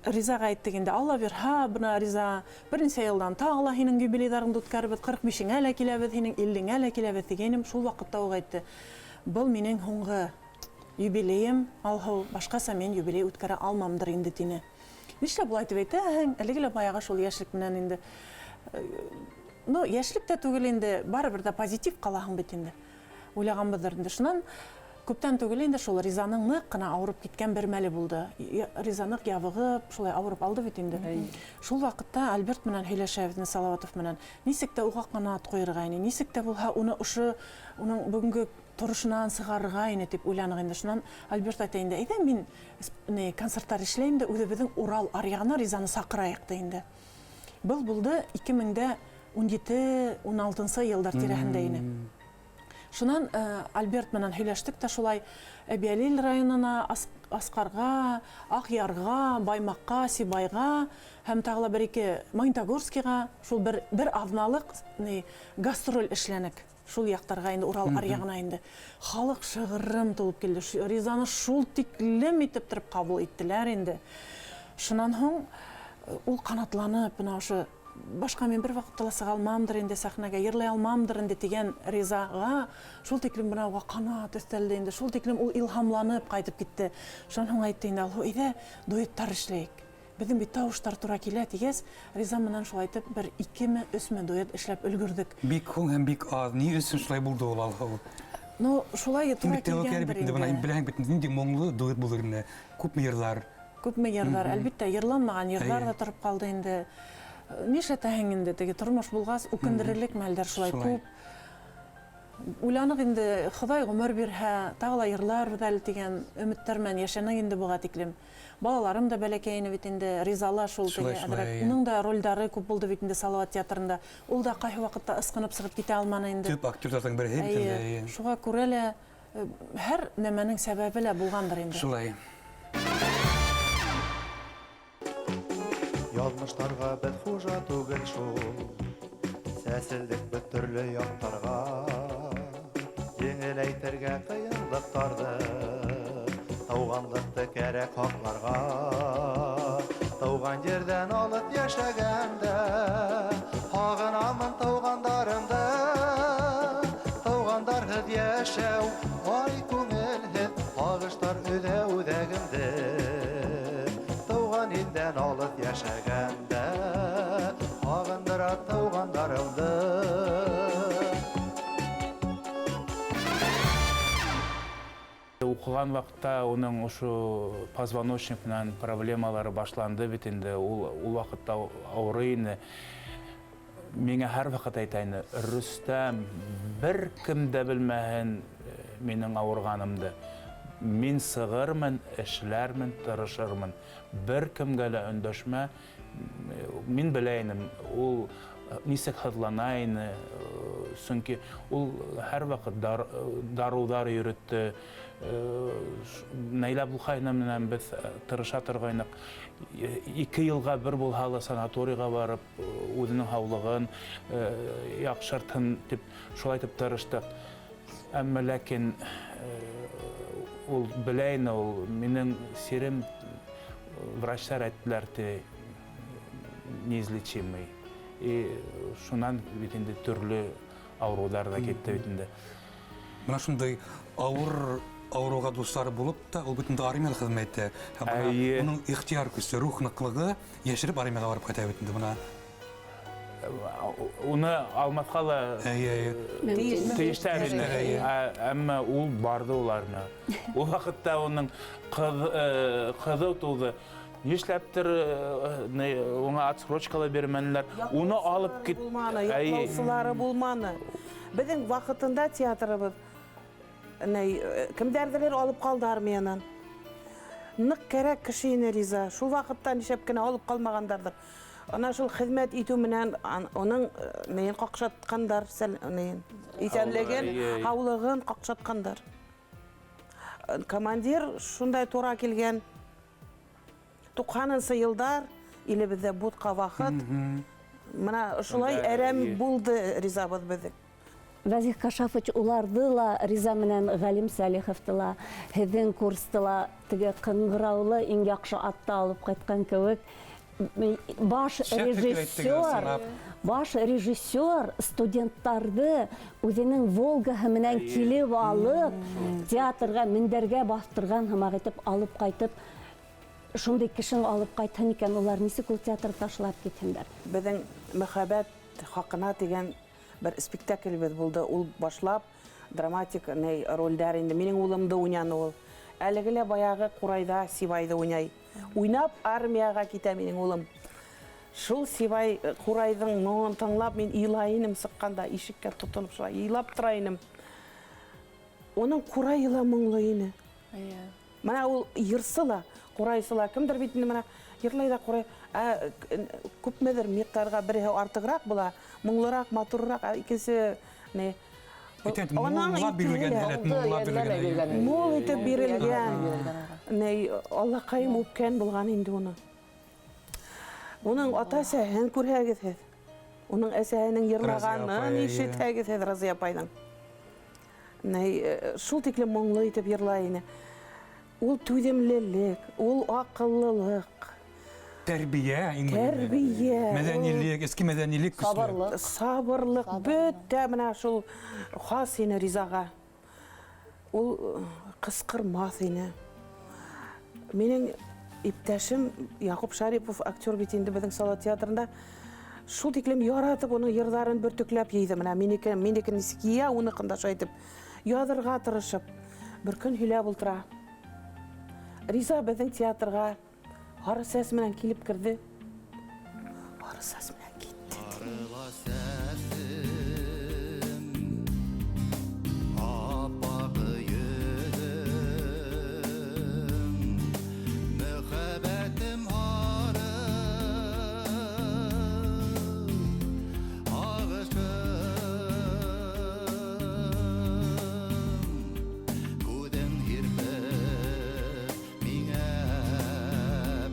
Ризаға әйттек инде, Алла бирһә, бына Риза, бер нисә йылдан тағы ла һинең юбилейҙарыңды үткәрербеҙ, ҡырҡ бишеңә лә киләбеҙ, һинең иллеңә лә киләбеҙ тигәйнем. Шул ваҡытта уҡ әйтте: был минең һуңғы юбилейым, Алһыу, башҡаса мин юбилей үткәрә алмамдыр инде, тине. Нишләп улай тип әйтәһең? Әлеге лә баяғы шул йәшлек менән инде. Ну, йәшлек тә түгел инде, барыбер ҙә позитив ҡалаһың бит инде. Уйлағанбыҙҙыр инде. Шунан күптән түгел инде шул Ризаның ныҡ ҡына ауырып киткән бер мәле булды. Риза ныҡ ябығып, шулай ауырып алды бит инде. Шул ваҡытта Альберт менән һөйләшәбеҙ, инде Салаватов менән. Нисек тә уға ҡанат ҡуйырға ине, нисек тә булһа уны ошо уның бөгөнгө торошонан сығарырға ине тип уйланыҡ инде. Шунан Альберт әйтә инде: әйҙә мин концерттар эшләйем дә, үҙебеҙҙең Урал аръяғына Ризаны саҡырайыҡ та инде. Был булды ике мең дә ун ете, ун алтынсы йылдар тирәһендә ине. Шунан Альберт менән һөйләштек тә шулай Әбйәлил районына, Асҡарға, Аҡъярға, Баймаҡҡа, Сибайға һәм тағы ла бер-ике Магнитогорскиға шул бер аҙналыҡ гастроль эшләнек. Шул яҡтарға инде, Урал аръяғына инде. Халыҡ шығырым тулып килде. Ризаны шул тиклем итеп тороп ҡабул иттеләр инде. Шунан һуң ул ҡанатланып, бына ошо башҡа мин бер ваҡытта ла сыға алмамдыр инде сәхнәгә, йырлай алмамдыр инде тигән Ризаға шул тиклем бына уға ҡанат өҫтәлде инде, шул тиклем ул илһамланып ҡайтып китте. Шунан һуң әйтте инде: Алһыу, әйҙә дуэттар эшләйек. Беҙҙең бит тауыштар тура килә тигәс, Риза менән шулай итеп бер икеме, өсмө дуэт эшләп өлгөрҙөк. Бик һуң һәм бик аҙ. Ни өсөн шулай булды ул, Алһыу? Ну, шулай тура Бик тәүәккәл килгәндер бит инде, бына инде. беләһең бит, ниндәй моңло дуэт булыр инде. Күпме йырлар? Күпме йырлар, әлбиттә, йырланмаған йырлар Эйе. ҙа тороп ҡалды инде. Нишләтәһең инде, теге тормош булғас, үкендерерлек мәлдәр шулай Шулай. күп. Уйланыҡ инде, Хоҙай ғүмер бирһә, тағы ла йырларбыҙ әле тигән өмөттәр менән йәшәнек инде быға тиклем. Балаларым да бәләкәй ине бит инде, Ризала шул Шулай, теге шулай, әҙерәк. әйе. Уның да ролдары күп булды бит инде Салауат театрында. Ул да ҡайһы ваҡытта ысҡынып сығып китә алманы инде. Төп актерҙарҙың береһе бит инде, Әйе. әйе. Шуға күрә лә һәр нәмәнең сәбәбе лә булғандыр инде. Шулай. Яҙмыштарға беҙ хужа түгел шул, сәселдек беҙ төрлө яҡтарға. Еңел әйтергә ҡыйынлыҡтарҙы, тыуғанлыҡты кәрәк һаҡларға. Тыуған ерҙән алып йәшәгәндә, һағынамын тыуғандарымды. Тыуғандарһыҙ йәшәү, ай күңелһеҙ, һағыштар өҙә үҙәгемде. Тыуған илдән алыҫ йәшәгәндә, һағындыра тыуғандарымды. Уҡыған ваҡытта уның ошо позвоночник менән проблемалары башланды бит инде. Ул ваҡытта ауырый ине. Миңә һәр ваҡыт әйтә ине: Рөстәм, бер кем дә белмәһен минең ауырғанымды. Мин сығырмын, эшләрмен, тырышырмын. Бер кемгә лә өндәшмә. Мин белә инем, ул нисек һыҙлана ине, сөнки ул һәр ваҡыт дарыуҙар йөрөттө. Наилә Әбелхаевна менән беҙ тырыша торғайныҡ. 2 йылға бер булһа ла санаторийға барып, үҙенең һаулығын яҡшыртһын тип шулай итеп тырыштыҡ. Әммә ләкин ул белә ине, ул минең сирем, врачтар әйттеләр ти, неизлечимый. И шунан бит инде төрлө ауырыуҙар ҙа китте бит инде. Бына шундай ауыр ауырыуға дуҫтары булып та, ул бит инде армияла хеҙмәт итә. Һәм бына Әйе. уның ихтыяр көсө, рух ныҡлығы йәшереп армияға барып ҡайта бит инде бына. Уны алмаҫҡа ла Әйе, әйе. тейештәр ине. Әйе. Әммә ул барҙы ул армияға. Ул ваҡытта уның ҡыҙы тыуҙы. Нишләптер уңа отсрочка ла бирмәнеләр. Уны алып кит. Булманы, Әйе. яҡлаусылары булманы. Беҙҙең ваҡытында театрыбыҙ, кемдәрҙелер алып ҡалды армиянан. Ныҡ кәрәк кеше ине Риза. Шул ваҡытта нишләп кенә алып ҡалмағандарҙыр. Ана шул хеҙмәт итеү менән уның нейен ҡаҡшатҡандар, сәл, нейен, иҫәнлеген, Һаулығы, әйе. һаулығын ҡаҡшатҡандар. Командир шундай тура килгән. Туҡһанынсы йылдар илебеҙҙә бутҡа ваҡыт. Мына ошолай Шунда, әрәм әйе. булды Ризабыҙ беҙҙең. Вәзих Кашафович уларҙы ла, Риза менән Ғәлим Сәлиховты ла, һеҙҙең курсты ла теге ҡыңғыраулы иң яҡшы атты алып ҡайтҡан кеүек, Шәп фекер әйттегеҙ, ысынлап. баш режиссер студенттарҙы үҙенең Волгаһы менән Әйе. килеп алып, театрға, мендәргә баҫтырған һымаҡ итеп алып ҡайтып, шундай кешене алып ҡайтһын икән, улар нисек ул театр ташлап китһендәр? Беҙҙең мөхәббәт хаҡына тигән бер спектаклебеҙ булды. Ул башлап драматик ни ролдәр инде. Минең улымды уйнаны ул. Әлеге лә баяғы Ҡурайҙа Сибайҙы уйнай. Уйнап армияға китә минең улым. Шул Сибай Ҡурайҙың моңон тыңлап мин илай инем сыҡҡанда, ишеккә тотоноп шулай илап тора инем. Уның ҡурайы ла моңло ине. Әйе. Мына ул йырсы ла, ҡурайсы ла, кемдер бит инде мына йырлай ҙа ҡурай, ә, күпмелер миҡтарға береһе артығыраҡ була, моңлораҡ, матурыраҡ, ә икенсе ни? Әйтәм, Анаң мулла бирелгән итеге лә һәләт, мулла Йәлләмәй бирелгән, әйе. биргән. Мул итеп бирелгән. Бирелгән уға. Ни, Аллаҡайым үпкән булған инде уны. Уның ата-әсәһен күрһәгеҙ һеҙ. Уның әсәһенең йырлағанын Разия апай, әйе. ишетһәгеҙ һеҙ Разия апайҙың. Ни, шул тиклем моңло итеп йырлай ине. Ул түҙемлелек, ул аҡыллылыҡ. Тәрбиә, иң мөһиме. Тәрбиә, Мәҙәнилек, эске мәҙәнилек көслө. Сабырлыҡ. Сабырлыҡ, бөтә мына шул хас ине Ризаға. Ул ҡысҡырмаҫ ине. Минең иптәшем Яҡуп Шарипов, актер бит инде беҙҙең Салауат театрында, шул тиклем яратып уның йырҙарын бөртөкләп йыйҙы. Мына минеке нисек йыя, уныҡын да шулай итеп яҙырға тырышып, бер көн һөйләп ултыра. Риза беҙҙең театрға һары сәс менән килеп керҙе. Һары сәс менән китте. Арыла сәсем, аппақ йөҙөң, мөхәббәтем һары һағышым, күҙең һирпеп миңә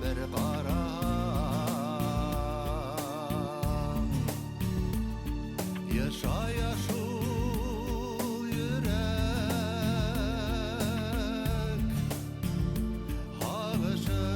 бер ҡараһаң, йышая шул йөрәк һағышым.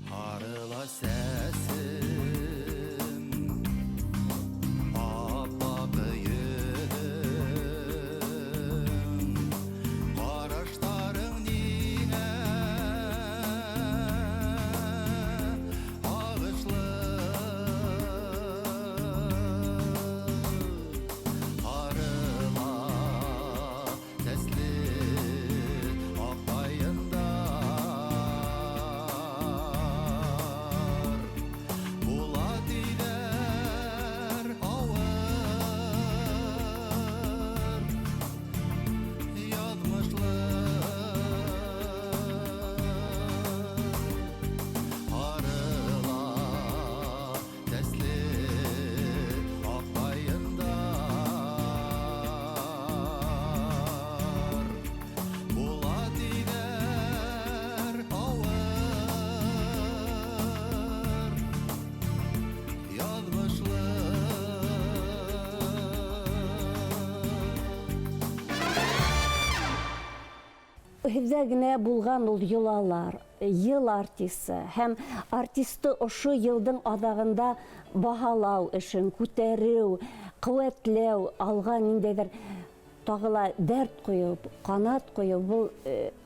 Һарыла сәсем, аппаҡ йөҙөң, ҡараштарың ниңә һағышлы? Һарыла сәсле аҡ ҡайындар, була тиҙәр ауыр яҙмышлы. Һарыла сәсле аҡ ҡайындар, була тиҙәр ауыр яҙмышлы. Һеҙҙә генә булған ул йолалар, йыл артисы һәм артисты ошо йылдың аҙағында баһалау эшен күтәреү, ҡеүәтләү, алға ниндәйҙер тағы ла дәрт ҡойоу, ҡанат ҡойоу, был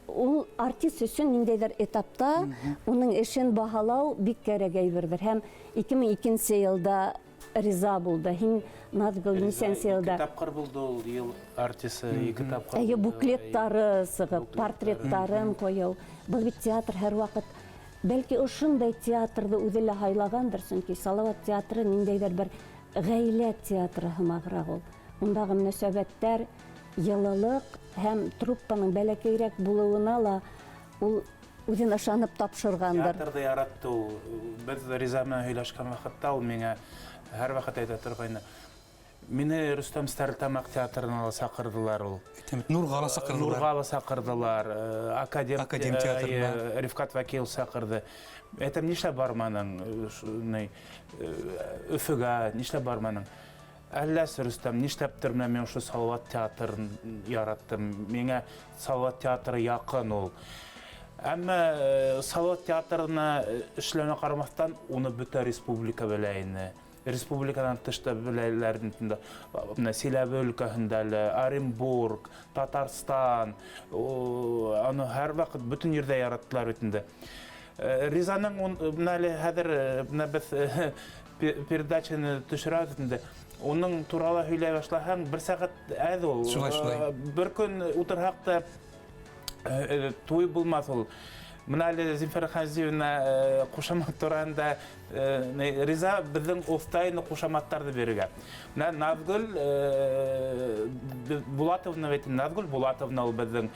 ул артист өсөн ниндәйҙер этапта уның эшен баһалау бик кәрәк әйберҙер. Һәм 2002 йылда риза булды. Һин, Наҙгөл, Риза нисәнсе йылда? Ике тапҡыр булды ул йыл артисы, ике тапҡыр Әйе, булды. буклеттары сығып, Буклеттары. портреттарын ҡуйыу. Был бит театр һәр ваҡыт. Бәлки ошондай театрҙы үҙе лә һайлағандыр, сөнки Салауат театры ниндәйҙер бер ғаилә театры һымағыраҡ ул. Ундағы мөнәсәбәттәр, йылылыҡ һәм труппаның бәләкәйерәк булыуына ла ул үҙен ышанып тапшырғандыр. Театрҙы яратты ул. Беҙ Риза менән һөйләшкән ваҡытта ул миңә һәр ваҡыт әйтә торғайны. Мине Рөстәм Стәрлетамаҡ театрына ла саҡырҙылар ул. Әйтәм, Нурға ла саҡырҙылар. Нурға ла саҡырҙылар, Академ театрына. Рифҡәт Вәкил саҡырҙы. Әйтәм, нишләп барманың, Өфөгә, нишләп барманың? Әлләсе, Рөстәм, нишләптер менә мин ошо Салауат театрын яраттым. Миңә Салауат театры яҡын ул. Әммә Салауат театрына эшләүенә ҡарамаҫтан, уны бөтә республика белә ине. Республиканан тыш та беләләр инде. Менә Силәбе өлкәһендә лә, Оренбург, Татарстан, аны һәр ваҡыт бөтөн ерҙә яраттылар бит инде. Ризаның менә әле хәҙер менә беҙ передачаны төшөрәбеҙ инде. Уның турала һөйләй башлаһаң, бер сәғәт әҙ ул. Шулай, шулай. Бер көн ултырһаҡ та туй булмаҫ ул. Мына әле Зинфира Хәмзиевна ҡушамат тураһында Риза беҙҙең оҫтайны ҡушаматтарҙы бирергә. Мына Наҙгөл Булатовна бит, Наҙгөл Булатовна ул беҙҙең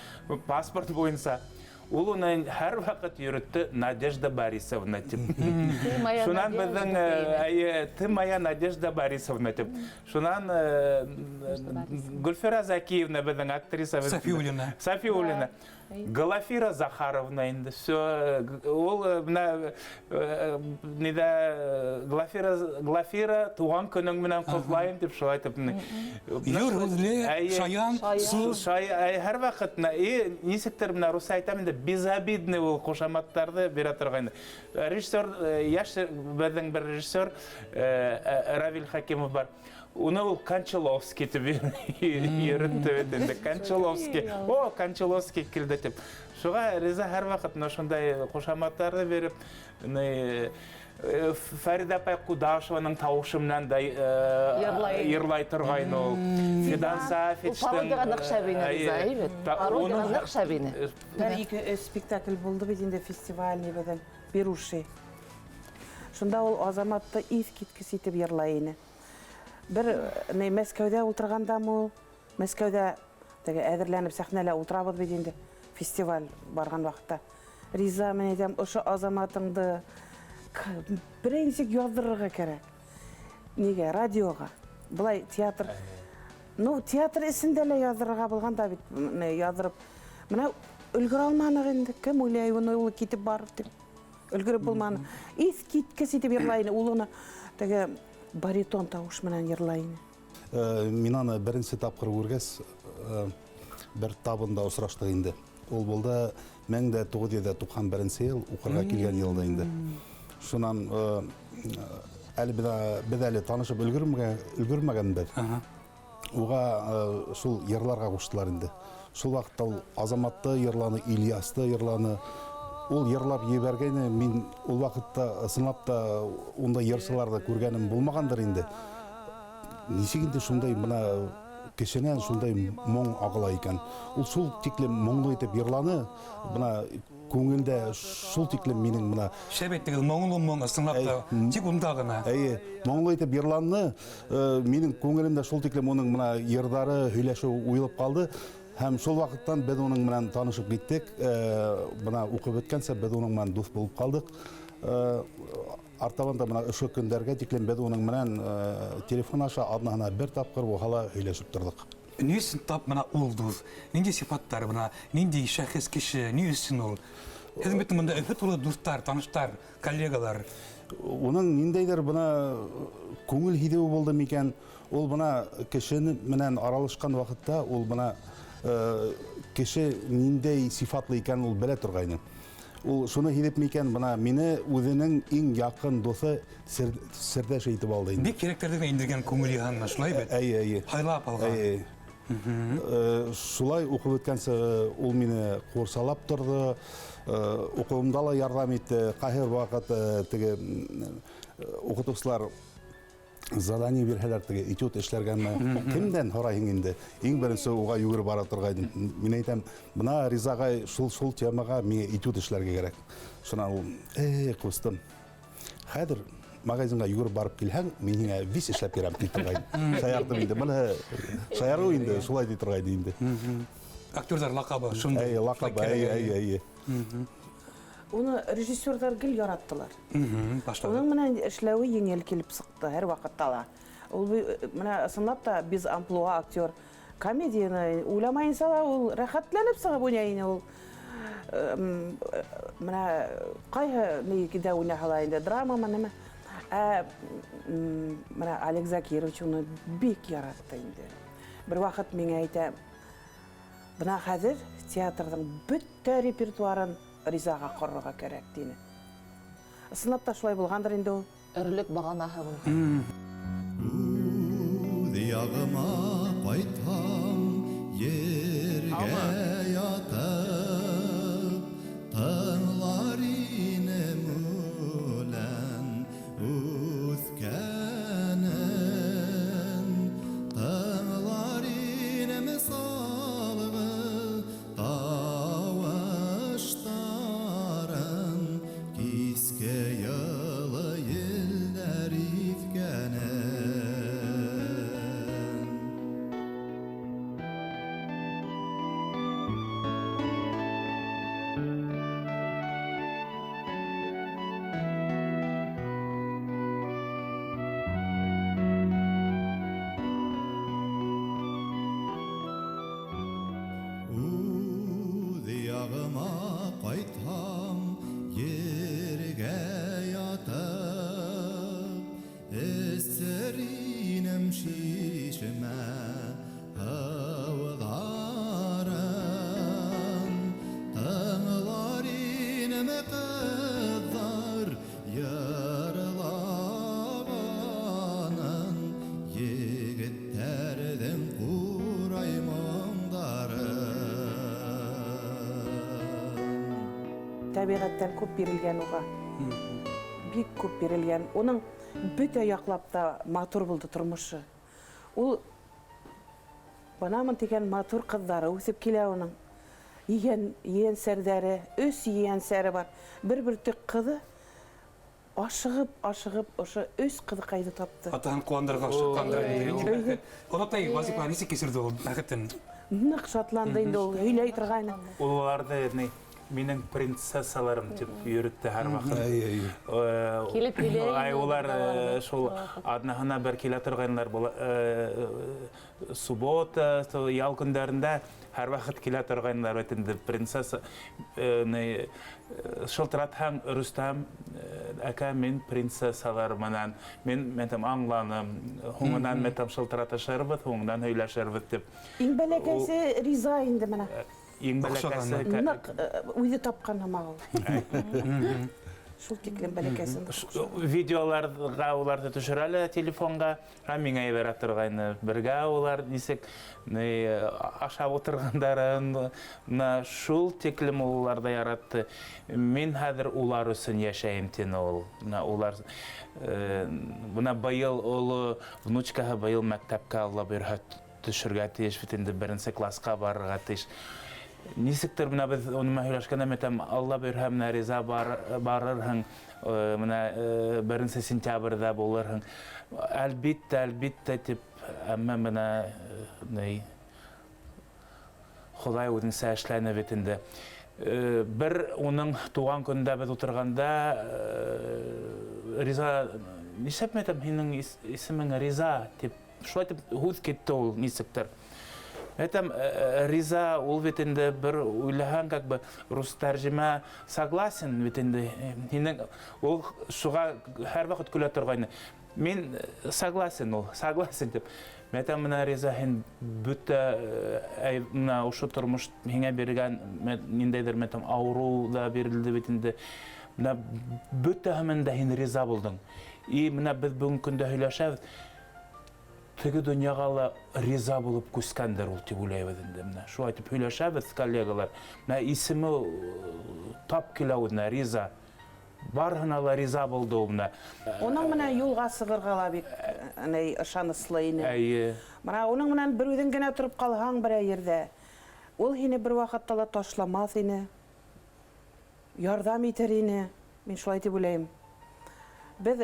паспорт буйынса. Ул уны һәр ваҡыт йөрөттө Надежда Борисовна тип. Ты моя Шунан Надежда беҙҙең, тип. әйе, ты моя Надежда Борисовна тип. Шунан Надежда Борисовна. Гөлфирә Закиевна беҙҙең актриса. Софиулина. Софиулина. Да. Глафира Захаровна инде. Всё, ул менә ниҙә Глафира туған көнөң менән ҡотлайым тип шулай итеп, менә. Йыр һүҙле, Әйе. шаян, Шаян. сүз. Шай, әй, һәр ваҡыт менә, и, нисектер менә русса әйтәм инде, безобидный ул ҡушаматтарҙы бирә торғайны. Режиссер, йәш беҙҙең бер режиссер, Равил Хакимов бар. Уны ул Кончаловский тип йөрөттө бит инде. Кончаловский. О, Кончаловский килде тип. Шуға Риза һәр ваҡыт менә шундай ҡушаматтарҙы биреп, Фәриҙә апай Ҡудашеваның тауышы менән дә йырлай торғайны ул. Фидан Сафичтың. Пародияға ныҡ шәп ине Риза, әйбәт. Пародияға ныҡ шәп ине. Бер ике өс спектакль булды бит инде фестивальный беҙҙең Беруши. Шунда ул Азаматты иҫ киткес итеп йырлай ине. Бер ни Мәскәүҙә ултырғандамы ул? Мәскәүҙә теге әҙерләнеп сәхнәлә ултырабыҙ бит инде фестиваль барған ваҡытта. Риза, мин әйтәм, ошо Азаматыңды берәй нисек яҙҙырырға кәрәк. Нигә? Радиоға. Былай театр. Ну, театр эсендә лә яҙҙырырға булған да бит, менә яҙҙырып. Менә өлгөрә алманыҡ инде. Кем уйлай, уны ул китеп барыр дип. Өлгөрөп булманы. Иҫ киткес итеп йырлай ине. Ул уны теге баритон тауыш менән йырлай ине. Мин аны беренсе тапҡыр күргәс, бер табында осраштыҡ инде. Ул булды мең дә туғыҙ йөҙ ҙә туҡһан беренсе йыл, уҡырға килгән йылда инде. Шунан әле беҙ әле танышып өлгөрмәгәнбеҙ. Уға шул йырларға ҡуштылар инде. Шул ваҡытта ул Азаматты йырланы, Ильясты йырланы. Ул йырлап ебәргәйне, мин ул ваҡытта ысынлап та ундай йырсыларҙы күргәнем булмағандыр инде. Нисек инде шундай бына кешенән шундай моң ағыла икән. Ул шул тиклем моңло итеп йырланы, бына күңелдә шул тиклем минең бына Шәп әйттегеҙ, моңло моң, ысынлап та, тик унда ғына. Эйе, моңло итеп йырланы, минең күңелемдә шул тиклем уның бына йырҙары, һөйләшеү уйылып ҡалды. Һәм шул ваҡыттан беҙ уның менән танышып киттек. Бына уҡып бөткәнсә беҙ уның менән дуҫ булып ҡалдыҡ. Артабан да бына ошо көндәргә тиклем беҙ уның менән телефон аша аҙнаһына бер тапҡыр булһа ла һөйләшеп торҙоҡ. Ни өсөн тап бына ул дуҫ? Ниндәй сифаттар бына, ниндәй шәхес кеше, ни өсөн ул? Һеҙҙең бит бында Өфө тулы дуҫтар, таныштар, коллегалар. Уның ниндәйҙер бына күңел һиҙеүе булды микән? Ул бына кешене менән аралашҡан ваҡытта ул бына кеше ниндәй сифатлы икән ул белә торғайны. Ул шуны һиҙеп микән, бына мине үҙенең иң яҡын дуҫы серҙәше итеп алды инде. Бик һирәктәрҙе генә индергән күңел йыһанына, шулай бит? Әйе, әйе. Һайлап алған. Әйе, әйе. Шулай уҡып бөткәнсе ул мине ҡурсалап торҙо, уҡыуымда ла ярҙам итте. Ҡайһы ваҡыт теге уҡытыусылар задание бирһәләр, теге этюд эшләргәме, кемдән һорайһың инде? Иң беренсе уға йүгереп бара торғайным. Мин әйтәм, бына Риза ағай, шул темаға миңә этюд эшләргә кәрәк. Шунан ул, эй, ҡустым, хәҙер магазинға йүгереп барып килһәң, мин һиңә вис эшләп бирәм, ти торғайным. Шаяртып инде, бына шаярыу инде, шулай ти торғайны инде. Актерҙар лаҡабы шундай. Әй, лаҡабы, әй, әй, әй. Уны режиссерҙар гел яраттылар. Башлады. Уның менән эшләүе еңел килеп сыҡты һәр ваҡытта ла. Ул менә ысынлап та без амплуа актер. Комедияны уйламайынса ла ул рәхәтләнеп сығып уйнай ине ул. Менә ҡайһы нигеҙҙә уйнаһа ла инде, драмамы, нимә. Менә Олег Закирович уны бик яратты инде. Бер ваҡыт миңә әйтә, бына хәҙер театрҙың бөтә репертуарын Ризаға ҡорорға кәрәк, тине. Ысынлап та шулай булғандыр инде ул. Өрлөк бағанаһы булған. Үҙ яғыма ҡайтһам, ергә ятып, тыңлар инем үлән үҫкәнен, тыңлар инем салғы тауыштарын, киске йылы елдәр иҫкәнен. Үҙ яғыма ҡайтһам, ергә ятып, эсер инем шишмә һыуҙарын, тыңлар инем ҡыҙҙар йырлағанын, егеттәрҙең Тәбиғәттән күп бирелгән уға. Бик күп бирелгән. Уның бөтә яҡлап та матур булды тормошо. Ул бынамын тигән матур ҡыҙҙары үҫеп килә уның. Ейән, ейәнсәрҙәре, өс ейәнсәре бар. Бер бөртөк ҡыҙы ашығып, ашығып ошо өс ҡыҙыҡайҙы тапты. Атаһын ҡыуандырырға ашыҡҡандыр инде. Нинди бәхет. Олатай вазифа нисек кисерҙе ул бәхетен? Ныҡ шатланды инде ул, һөйләй торғайны. Ул уларҙы ни, минең принцессаларым тип йөрөттө һәр ваҡыт. Килеп һөйләй Ай, улар шул аҙнаһына бер килә торғайнылар. Суббота, ял көндәрендә һәр ваҡыт килә торғайнылар бит инде. Принцесса, ни, шылтыратһаң, Рөстәм әкә, мин принцессалар менән, мин там аңланым, һуңынан мин там шылтыратышырбыҙ, һуңынан һөйләшербеҙ тип. Иң бәләкәсе Риза инде менә. Иң бәләкәсе Ныҡ үҙе тапҡан һымаҡ ул. Шул тиклем бәләкәсен. Видеоларға уларҙы төшөрә лә телефонға, һәм миңә ебәрә торғайны. Бергә улар нисек, ни, ашап ултырғандарын, мына шул тиклем ул уларҙы яратты. Мин хәҙер улар өсөн йәшәйем, тине ул. Мына улар, бына быйыл оло внучкаһы быйыл мәктәпкә Алла бойорһа төшөргә тейеш бит инде, беренсе классҡа барырға тейеш. Нисектер бына беҙ уны менән һөйләшкәндә мин әйтәм, Алла бойорһа, менә Риза барырһың, менә беренсе сентябрҙә булырһың. Әлбиттә, әлбиттә тип, әммә менә, ни, Хоҙай үҙенсә эшләне бит инде. Бер уның тыуған көндә беҙ ултырғанда, Риза, нишләп мин әйтәм, һинең исемең Риза тип, шулай тип һүҙ китте ул нисектер. Әйтәм, Риза, ул бит инде бер уйлаһаң, как бы рус тәржемә согласен бит инде. Һинең ул шуға һәр ваҡыт көлә торғайны. Мин согласен ул, согласен тип. Мин әйтәм, менә Риза, һин бөтә, менә ошо тормош һиңә биргән, ниндәйҙер, мин әйтәм, ауырыу ҙа бирелде бит инде. Менә бөтәһе менән дә һин риза булдың. И менә беҙ бөгөнгө көндә һөйләшәбеҙ. Теге донъяға ла риза булып күскәндер ул тип уйлайбыҙ инде. Менә шулай итеп һөйләшәбеҙ коллегалар. Менә исеме тап килә үҙенә, Риза. Барыһына ла риза булды ул менә. Уның менән юлға сығырға ла бик, ни, ышаныслы ине. Әйе. Менә уның менән бер үҙең генә тороп ҡалһаң берәй ерҙә, ул һине бер ваҡытта ла ташламаҫ ине. Ярҙам итер ине. Мин шулай тип уйлайым. Беҙ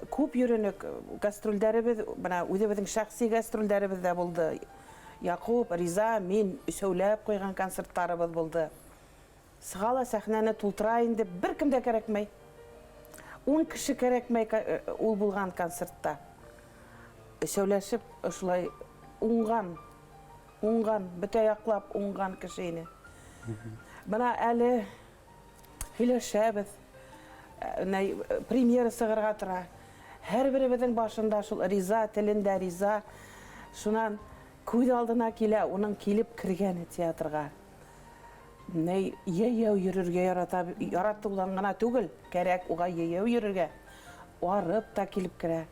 күп йөрөнөк, гастролдәребеҙ, бына үҙебеҙҙең шәхси гастролдәребеҙ ҙә булды. Яҡуп, Риза, мин өсәүләп ҡуйған концерттарыбыҙ булды. Сыға ла сәхнәне тултыра инде, бер кем дә кәрәкмәй. 10 кеше кәрәкмәй ул булған концертта. Өсәүләшеп, ошолай уңған, уңған, бөтә яҡлап уңған кеше ине. Бына әле һөйләшәбеҙ. Премьера сығырға тора. Һәр беребеҙҙең башында шул Риза, телендә Риза. Шунан күҙ алдына килә, уның килеп кергәне театрға. Ней, йәйәү йөрөргә ярата, яратыуҙан ғына түгел, кәрәк уға йәйәү йөрөргә. Арып та килеп керә.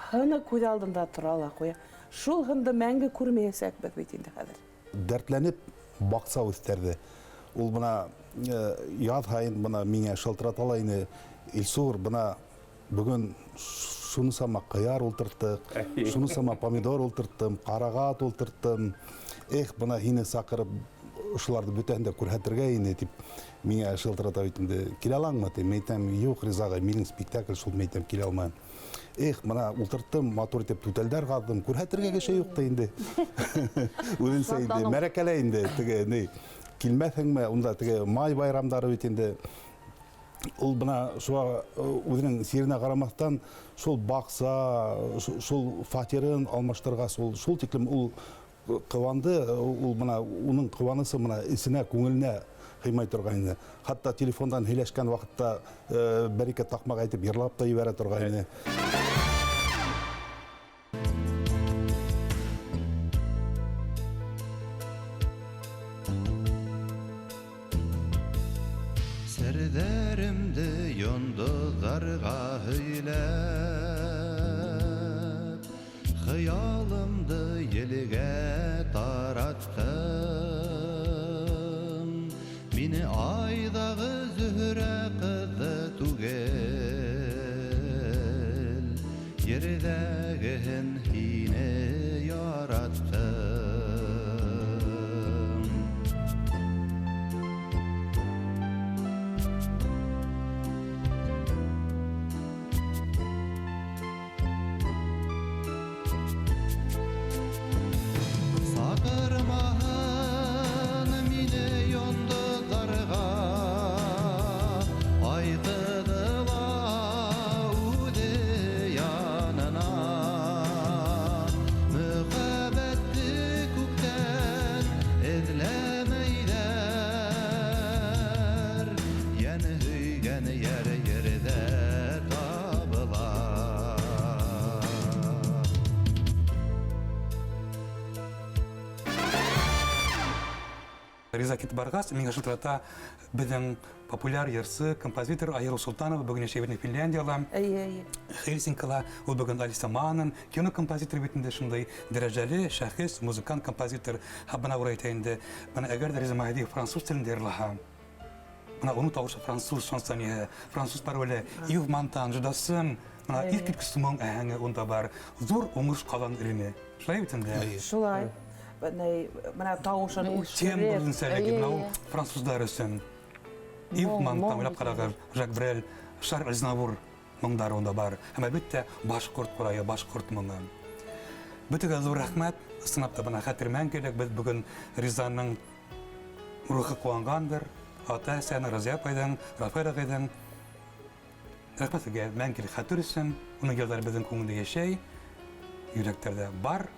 Һыны күҙ алдында тора ла ҡуя. Шул һынды мәңге күрмәйәсәкбеҙ бит инде хәҙер. Дәртләнеп баҡса үҫтерҙе. Ул бына, яҙ һайын бына миңә шылтырата ла ине, Илсур, бына бөгөн шуны сама ҡыяр ултырттыҡ, шуны сама помидор ултырттым, ҡарағат ултырттым. Эх, бына һине саҡырып ошоларҙы бөтәһен дә күрһәтергә ине тип миңә шылтырата бит инде. Килә алаңмы тип, мин әйтәм, юҡ, Риза ағай, минең спектакль шул, мин әйтәм, килә алмайым. Эх, бына ултырттым, матур итеп түтәлдәр ҡаҙҙым, күрһәтергә кеше юҡ та инде. Үҙенсә инде, мәрәкәлә инде, теге, ни, килмәҫһеңме, унда теге май байрамдары бит инде. Ул бына шуға, үҙенең сиренә ҡарамаҫтан, шул баҡса, шул фатирын алмаштырғас, ул шул тиклем ул ҡыуанды, ул бына уның ҡыуанысы бына эсенә, күңеленә һыймай торғайны. Хатта телефондан һөйләшкән ваҡытта, бер-ике таҡмаҡ әйтеп йырлап та ебәрә торғайны. Серҙәремде йондоҙҙарға һөйләп, хыялымды елгә тараттым. Мине айҙағы зөһрә Риза китеп барғас, миңа шылтырата беҙҙең популяр йырсы, композитор Айыру Султанова, бөгөн йәшәй бит Финляндияла. Әйе, әйе. Хельсинкила, ул бөгөн Алиса Манын, кино композитор бит инде шундай дәрәжәле шәхес, музыкант, композитор. Һәм бына ул әйтә инде, бына әгәр дә Риза Маһдиев француз телендә йырлаһа, бына уның тауышы француз шансонье, француз пароле, Ив Монтан, Жудасын, бына иҫ киткес моң әһәңе унда бар. Ҙур уңыш ҡаҙаныр ине. Шулай бит инде? Шулай. Бына тауышын үҫтереп. Тембр үҙенсәлеге, бына ул француздар өсөн. Ив Монтан, уйлап ҡарағыҙ, Жак Брель, Шарль Азнавур моңдары унда бар. Һәм әлбиттә башҡорт ҡурайы, башҡорт моңо. Бөтөгә ҙур рәхмәт. Ысынлап та бына хәтер мәңгелек. Беҙ бөгөн Ризаның рухы ҡыуанғандыр. Ата-әсәнең, Разия апайҙың, Рафаэль ағайҙың. Рәхмәт һеҙгә мәңгелек хәтер өсөн. Уның йырҙары беҙҙең күңелдә йәшәй, йөрәктәрҙә бар.